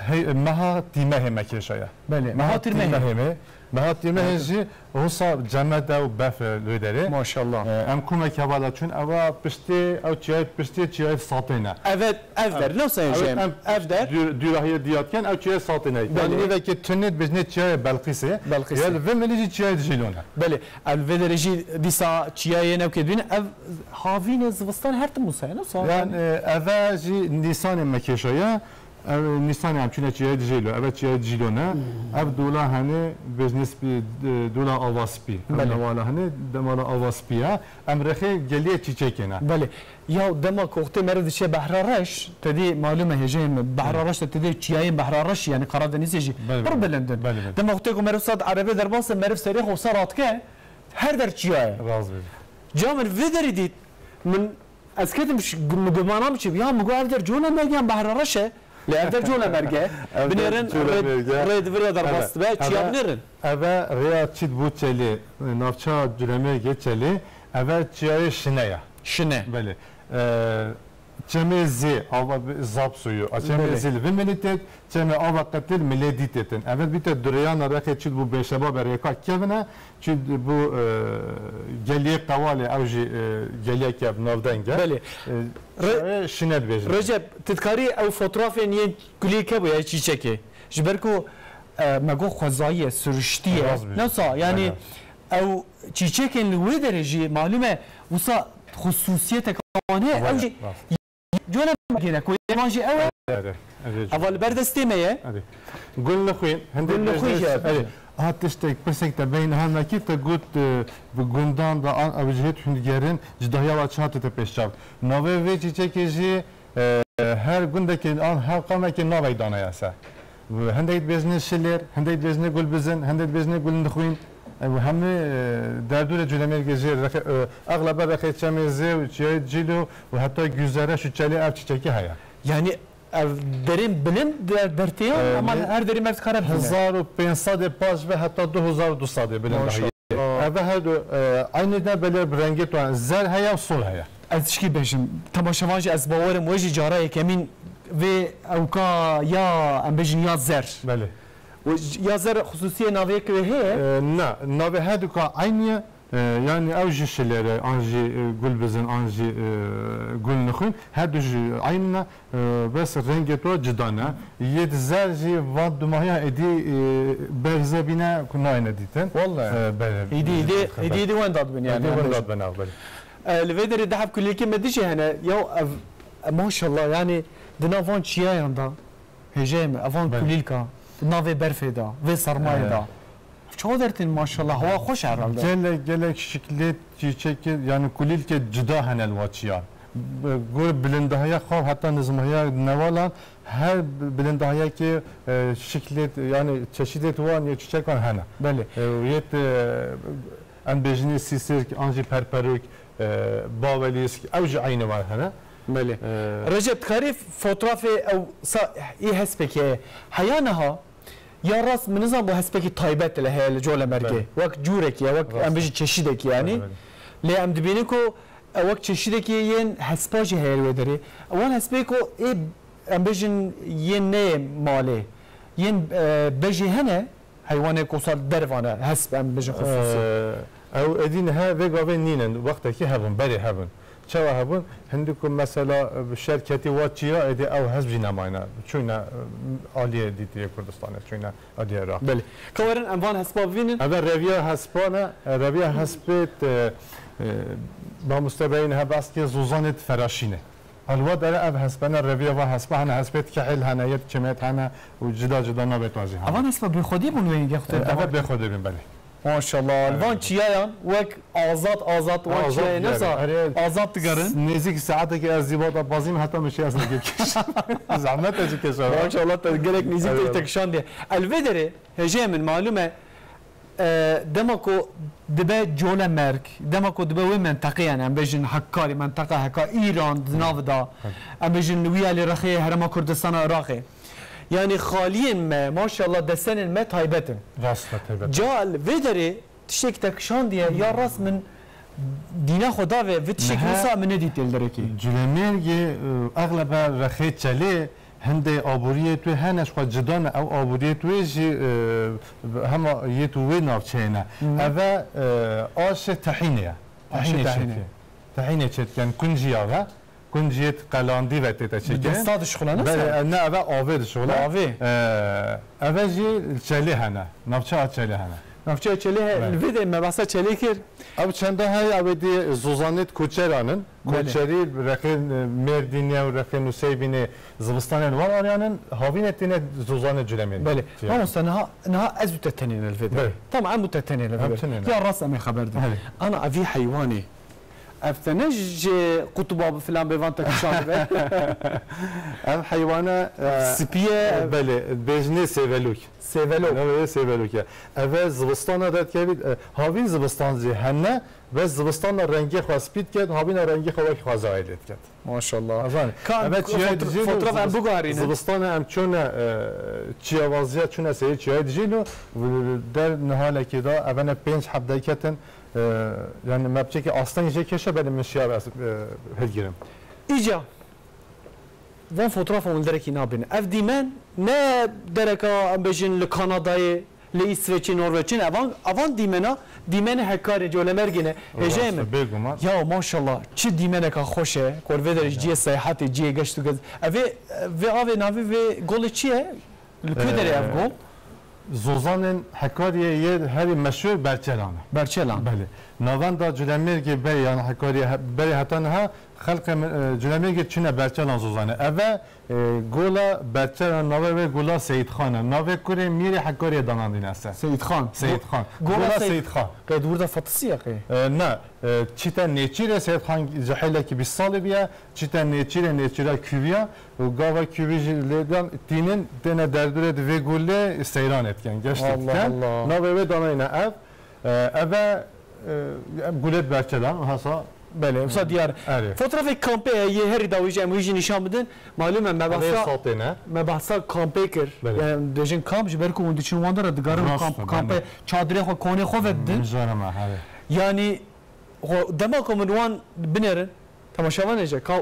Hey, meha tîmehê me kêşaya. Belê, meha Meha tîrmehê. tîmehê me. Meha tîrmehê Evet. jî wisa cemede û bef e li wê derê. Maşallah. E, em kumek hevala çûn, ewa piştê, ew çiyayê piştê çiyayê Satê ne. Evet, ev der, Em, ne sayın evet, şeyim? em Ev der. dûr-, dûrahiyê diyatken ew çiyayê Satê ne. Belê. Yani nêvekê tunê dibêjinê çiyayê Belqîsê. Belqîsê. Ya li vê milî jî çiyayê Dijîlo ne. Belê, ev vê derê jî dîsa çiyayê newkê dibîne. Ev havînê zivistan her tim wisa ye, ne sayın? Yani, e, eve jî Nîsanê me kêşaya. Ev Nîsanê em çûne çiyayê Dijîlo, eve çiyayê Dijîlo ne. Hmm. Ev dola hene, bêjinê spî, e, dola ava spî. Ev Belê. newala hene, demala ava spî ye. Em rexê geliyê çîçekê ne. Belê. Ya dema koxtê meriv diçe Behra Reş, te dî malûm e hêjeyê me, Behra Belê. Reş de te dî çiyayên Behra Reş, yani Karadenizê jî Belê, pir belê. bilind in. Belê, belê. Dema koxtê ku meriv sat erebê derbas e, meriv serê xwe wisa ratike, her der çiya ye. Rast bêjî. Ca min vê derê dît, min Ez ketim ş-, gu-, min gumana biçim. Ya min got ev der Colemêrg e yan Behra Reş e. Lê ev der Colemêrg e. Ev der Binêrin Colemêrg e. rê, rê di vir de derbas dibe. Çiya binêrin. Eve rêya çît bû Çelê, navça Colemêrgê Çelê. Eve çiyayê Şine ya. Şine. Belê. E, Çemê Zê, ava bi-, Zap suyu. A Çemê Belê. Zê li vin milî têt, Çemê ava qetil milê dî têtin. Evet, bîte dureyana rexê çît bû Bêşeba be rêka kevine, çît bû, e, geliyê Qewalê, ew jî, e, geliyeke navdeng e. Belê. E, Re-, çiyayê Şine dibêjin. Recep, tu dikarî ew fotoğrafên yên kulî kebû ya çîçekê. Ji ber ku, e, me got xwezayî ye, siriştî ye. Rast bêjî. Newsa, yani Belê. ew çîçekên li wê derê jî malûm e, wisa xusûsiyeteke wan heye, ew Rast. jî Colemêrgê ne ku wan jî ew e. Erê, erê, Eva li ber destê me ye. Erê. Gul nixwîn, hindê Gul nixwîn bêjin, jî. erê. Ha tiştek, pirsek te beyne ha nekî te got, e, bi gundan da an ew ji hêt hûn digerin, ji dahiya wa çi hatite pêşçav. Navê vê çîçekê jî, e, her gundekê an her qamekê navek dane ya se. Hindek dibêjinê şilêr, hindek dibêjinê gulbizin, hindek dibêjinê gulnixwîn. Ew hemî, e, derdûrê Colemêrgê jê, rexê, e, exlebe rexê Çemê Zê û Çiyayê Cîlo û heta Guzere û Çelê ev çiçekî heye. Yanî ev derên bilind der-, dertê yan, e, ama her derê me dikare bibîne. Hezar û pênc sedê paş ve heta du hezar û du sedê bilind dahiye. Maşallah. Ev her du, e, aynî ne, belê bi rengê tu zer heye û sol heye. Ez tişkî bêjim, temaşevan jî ez bawerim we jî cara yekemîn vê ewka ya, em bêjin ya zer. Belê. Û ya zer xusûsiyê navê yekê wê heye? E, na, navê her du ka aynî ye. E, yanî ew jî şilêr e, an jî, e, gulbizin, an jî, e, gulnixwîn. Her du jî aynî ne. E, bes rengê to cida ne. Yê di zer jî van dumahiya êdî, e, berze bîne ku nayêne dîtin. Wallahî. E, belê. Êdî, êdî, êdî, êdî wenda dibin yanî. Êdî wenda dibin, ew, belê. E, li vê derê dehf kulîlkê me dijî hene. Ya ev, e, maşallah, yanî di nav van çiyayan da, hêjeyê me, evan kulîlka, navê berfê da, vê sermayê da. Çawa dertên maşallah, hewa xweş e herhalde. Gelek, gelek şiklêt çîçekê, yanî kulîlkê cida hene li wa çiyan. Bi-, gor bilindahiya xwe heta nizmahiya newalan her bi-, bilindahiyekê, e, şiklêt, yanî çeşîdêt wan ya çîçekan hene. Belê. E, û yêt, e, em bêjinê sîsirk, an jî perperûk, e, bawelîsk, ew jî eynî wan hene. Belê. E, Recep, dikarî fotrafê ew sa-, ê hespêkê heya niha? Ya rast, min nizan bo hespekî taybet li heye li Colemêrgê. Belê. Wek cûrekî ye, wek em bêjin çeşîdekî yanî. Belê, belê. Lê em dibînin ku ew wek çeşîdekî yên hespa jî heye li wê derê. Wan hespê ku ê, em bêjin, yên neyê malê, yên, e, bejê hene, heywanê ku sar dervan e, hesp em bêjin xusûsî. E, ew êdî niha vê gavê nînin, wextekî hebûn, berê hebûn. Çawa hebûn? Hindî ku mesela, e, bi şer ketî wa çiya, êdî ew hesp jî nemayne. Çûyne, e, aliyê dîtiyê Kurdistanê, çûyne aliyê Iraqê. Belê. Ka werin em van hespa bibînin. Eve reviya hespa ne, e, reviya hespê te, e, mamoste beyî niha behs kir, zozanê te feraşîne. Helwa dere ev hespe ne, reviya va hespa hene, hespê te kehêl hene, yê te çimêt hene û cida cida navê te jî hene. Evan hespa bêxwedî bûn wê yekê xwe te. E, eve bêxwedî bûn, belê. Maşallah. Li van çiyayan wek azad, azad, wan çiyayê ne sa, azad digerin. Nêzîk saetekê ez zî vada bazîm heta min şê ez nêzîk keşa. Zehmet e jî keşa. Maşallah, te gelek nêzîk te kişandiye. El vê derê, hêjeyê min, malûm e, e, dema ku dibe Colemêrg, dema ku dibe wê menteqeyan, em bêjin Hekkarî, menteqa Hekka, Îran di nav de, em bêjin wî alî rexê Herêma Kurdistana Iraqê. Yanî xaliyên me, maşallah, desenên me taybet in. Rast e, taybet e. Ca li vê derê tiştek te kişandiye, ya rast min dîna xwe dave, vê tiştek wisa min nedîtiye li derekê. Colemêrgê, e, exlebe rexê Çelê, hindê aboriyê tu hene, ji xwe cida ne, ew aboriyê tu jî, e, hema yê tu wê navçeyê ne. Eve, e, aşê tehînê ye. Aşê tehînê. Tehînê çêdikin, kunciya ve. Kunciyêt qelandî ve tête çêkirin. Bi desta dişixulane? Belê, ne, eve avê dişixule. Avê. E, eve jî Çelê hene. Navçeya Çelê hene. Navçeya Çelê he, belê. Li vê de me behsa Çelê kir. Ew çenda heye, ew êdî zozanêt koçeran in. Belê. Koçerî rexê, e, Mêrdînê û rexê Nûseybînê zivistanê li wan ariyan in. Havînê tîne zozanê Colemêrgê. Belê. Mamoste, niha, niha ez û te tenê ne li vê de. Belê. Tamam, em û te tenê ne li vê de. Em tenê ne. Ya rast em ê xeber din. Belê. Ana, evî heywanê. Ev te ne ji qutuba bi filan bêvan te kişandibe? Ev heywane, e, spî ye, e, belê, bêjinê sêvelok. Sêvelok. Navê wê sêvelok e. Ev e zivistana derdikevî, e, havîn zivistan jî hene, bes zivistana rengê xwe spî diket, havîna rengê xwe wek xwezayê lê diket. Maşallah. Azan. Kan ev e çiyayê foto-, dijî fotoğraf em zivist-, biguherînin. Zivistana em çûne, e, çiyawaziya çûne seyir çiyayê dijî lo, der nihalekê de evene pênc heb derketin. E, yanî me biçekî asteng jê kêşe, belê min şiya ez, e, hilgirim. Îca, van fotoğrafa hûn derekî nabînin. Ev dîmen ne dereka, em bêjin, li Kanadayê, li Îsveçê, Norveçê ne. Evan, evan dîmena, dîmenê Hekarê, Colemêrgê ne. Hêjeyê min. Rast e, bêguman. Ya maşallah, çi dîmeneka xweş e. Kor vê derê ciyê seyahatê, ciyê geşt û gez. Ev ê, vê avê navê vê golê çi ye? Li ku derê ev gol? Ee, zozanên Hekariyê yê herî meşhûr Berçelan e. Berçelan. Belê. Navenda Culemêrgê berê, yan Hekariyê he-, berê heta niha Xelqê min, e, Culemêrgê çûne Berçelan Zozanê. Eve, e, gola Berçelan, navê wê gola Seyîdxan e. Navê kurê Mîrê Hekariyê danandîne ser. Seyîdxan. Seyîdxan. Go-, gola Gola Seyîd-, Seyîdxan. Qey di wir de Fatisiye qey? E, ne. E, çîte nêçîrê Seyîdxan cihêlekî bîst salî bîye. Çîte nêçîrê nêçîra Kûviya û gava Kûvî jî lêdan tînin têne derdorê di vê gulê seyranê dikin, geştê Allah dikin. Allah. Navê wê danayne ev. E, eve, e, gulê Berçelan, hasa Belê, wisa diyar. Erê. Fotoğrafê kampê ye, yê herî dawî jî em wî jî nîşan bidin. Malûm e, me Eve behsa, sal têne. me behsa kampê kir. Belê. Yani dibêjin kamp, ji ber ku hûn diçin wan dera digarin Rast kamp, e, kampê, belê. Çadirê xwe, konê xwe vedidin. Mijarê me, herê. Yani, xwe, dema ku min wan binêrin, temaşevanê jî, ka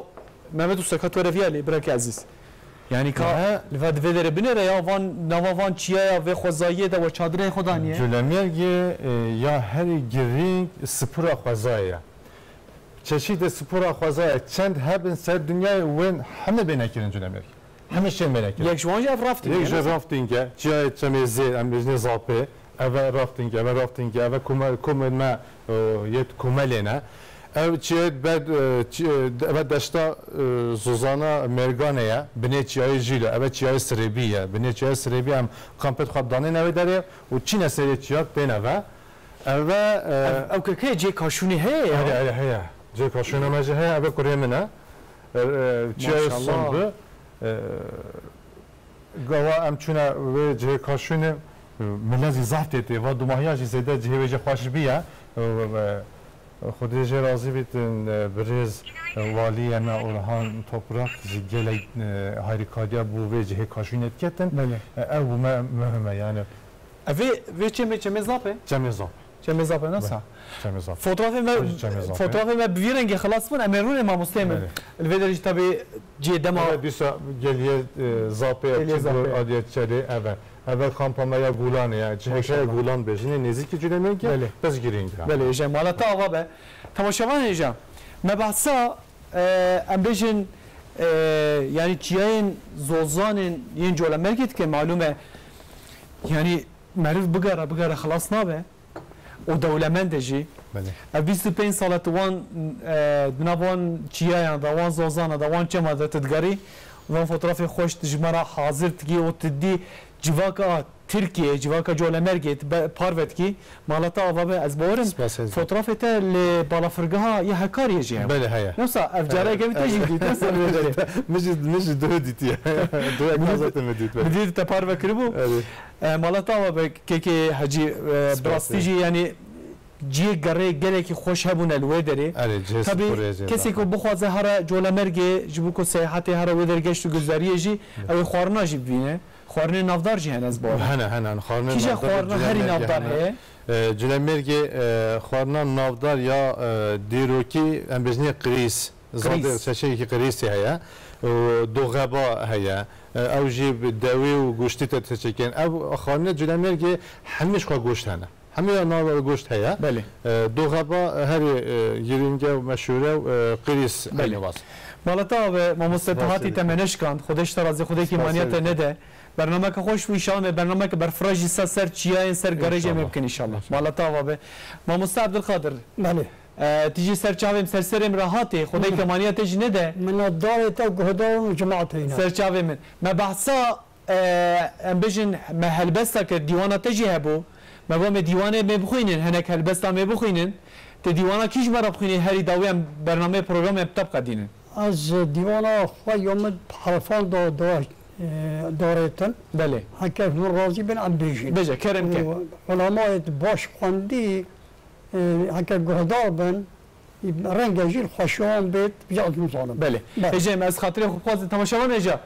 Mehmet Usta, ka tu re viya lê, birakê ezîz. Yani ka Ehe. li va divê derê binêre ya van, nava van çiyaya vê xwezayiyê de we çadirê xwe daniye. Culemêrgê, e, ya herî girîng spora xwezayê ye. Çeşîtê spora xwezayê çend hebin ser dinyayê wên hemî bêne kirin Culemêrgê. Hemî şên bêne kirin. Yek ji wan jî ev rafting Yek ye, ji ne? Rafting e, çiyayê Çemê Zêr, em bêjinê Zapê, eve rafting, eve rafting e, eve kome-, komên me, e, yê komelê ne. Ev çiyayê ber, e, çi-, e, eve deşta, e, Zozana Mêrganê ye, binê çiyayê Jîlo, eve çiyayê Sirêbî ye. Binê çiyayê Sirêbî em kampêt xwe danên eve derê û çîne serê çiyak tên eve. Eve, e, Ev, ew keke cê kaşûnê heye ya? Heye, heye, heye. Cê kaşûna me jî heye, eve kurê min e. E, e, çiyayê Maşallah. Sund e. E, Gava em çûne wê cihê kaşûnê, millet zî zehf tê tê. Va dumahiya jî zêde cihê wê jî xweş bîye. Xwedê jê razî bît, birêz waliyê me Orhan Toprak jî gelek harîkariya bo vê cihê kaşûnê diketin. Belê. Ew bo me muhim e yani. Ev ê, vê çemê, çemê Zap e? Çemê Zap. Çemê Zap e, nasa? Çemê Zap. Fotoğrafê me, Çemê Zap e. Fotoğrafê me bi vî rengê xilas bûn, em ê rûnê mamosteyê min. Belê. Li vê derê jî tabii cihê dema Evet, dîsa geliyê, e, Zapê, Geliyê çi Zapê. Gor, Adiyê Çelê, eve. Eve kampa me ya Gulanê ya. Çi Maşallah. Heke Gulan bêjinê, nêzîkî Culemêrgê, Belê. Bes girîng e. Belê, hêja mala te ava be. Temaşevanê hêja. Me behsa, e, em bêjin, e, yani çiyayên zozanên yên Colemêrgê dike, malûm e. Yani meriv bigere, bigere xilas nabe. û dewlemend e jî. Belê. Ev bîst û pênc sal e tu wan, e, di nav wan çiyayan de, wan zozana de, wan çema de tu digerî, van fotografê xweş tu ji me re hazir dikî û tu dî civaka Tirkiyê, civaka Colemêrgê tu be-, parve dikî. Mala te ava be, ez bawer im Spas, ez fotografê te li balafirgeha ya Hekariyê jî heye. Belê, heye. Yoksa ev Heye. Careke min te jî dît, ne ser vê derê. Min jî, min jî duh dîtiye. Duh Min dî- kaza te min dît, belê. Min dî te parve kiribû. Erê. E, mala te ava be kekê Hecî, e, Spas, bi rastî jî, yani, cihê gerê gelekî xweş hebûne li wê derê. Erê, cihê Tabii, spor ê jê kesê zaten. Ku bixwaze here Colemêrgê, ji bo ku seyahatê here wê derê geşt û guzdariyê jî, Evet. ew ê xwarina jî bibîne. Xwarinê navdar jî hene ez bawer im. Hene, hene, hene. Xwarinê Kîje navdar xwarina herî Culemêrgê navdar hene. Heye? E, Culemêrgê, e, xwarina navdar ya, e, dîrokî, em bêjinê qirîs. Zadê Qirîs. Çeşeyekî qirîsê heye. Û doxeba heye. E, ew jî bi dewê û goştî te diçêkin. Ev xanî Culemêrgê hemî ji xwe goşt hene. Hemî ya nava goşt heye. Belê. E, doxeba herî, e, girîng e û meşhûr e û, e, qirîs Belê. Eynî waz. Mala te ava be, mamoste, tu Spas hatî te me neşkand. Xwedê ji te razî, Xwedê Spas kêmaniya te seyî. Nede. Bernameke xweş bû, înşallah me bernameke berfiraj jî ser, ser çiyayên ser gerê jê me Înşallah. Bikin, înşallah. Înşallah. Mala te ava be. Mamoste Abdulkadir. Belê. E, tu jî ser çavê min, ser serê min re hatê, Xwedê kêmaniya te jî nede. Minetdarê te guhdar û cemaetê ne. Ser çavê min. Me behsa, e, em bêjin, me helbesta kir, dîwana te jî hebû. Me got me dîwanê me bixwînin, hinek helbesta me bixwînin. Te dîwana kî ji me re bixwînî, herî dawî em bernameyê programê em te biqedînin. Ez dîwana xwe ya min bi herfan da, da, e, darêtin. Belê. Heke hûn razî bin em bêjin. Bêje, kerem ke. Û ulemayê baş xwendî, e, heke guhdar bin, renge jî li xweşiyan bêt, vî ez nizanim. Belê. Belê. Hêja, em ez xatirê xwe bixwazim, temaşevan hêja.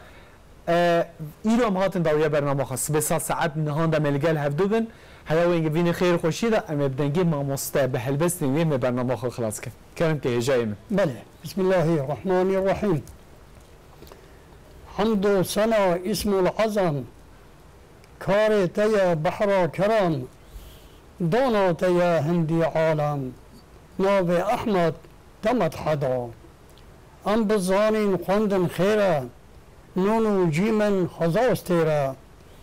E, îro em hatin dawiya bernama xwe. Sibê saet, saet nihan de me li gel hevdu bin. Heya wê vînê xêr û xweşiyê de em ê bi dengê mamoste, bi helbestên wê me bernama xwe xilas kin. Kerem ke hêjayê min. Belê. Bismillahirrahmanirrahim. Hemd û sena îsmul ezam, karê te ye behra kerem, dana te ye hindî alem, navê Ehmed te medhe da. Em bizanîn xwendin xêr e, nûn û cîmin xezaz têr e,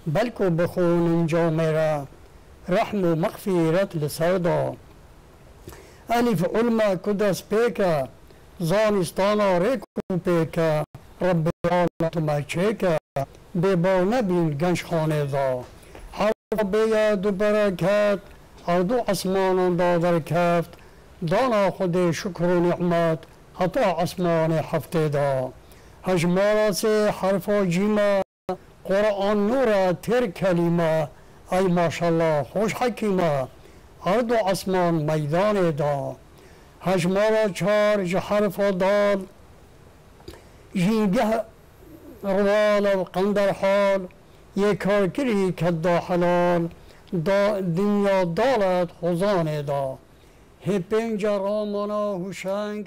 belku bixwînin camêr e, rehm û mexfîret li ser da. Elîf ulme ku dest pêk e, Zanîstana rêk û pêke, Rebbê ala tu me çêke. Bêbaw nebîn gençxanê da. Herfa bêye du bereket, erd û esmanan da derkeft. Dana Xwedê şukr û nîmet, heta esmanê heftê da. Hejmara sê herfa cîme, Quran nûr e têr kelîme, ey maşallah xweş hekîme, erd û esman meydanê da. Hejmara çar ji herfa dal, jîngeh riwal ev qenderhal, yê karkirî kedda helal, da, dinya dalet xwezanê da. Hê pênce ramana hûşeng,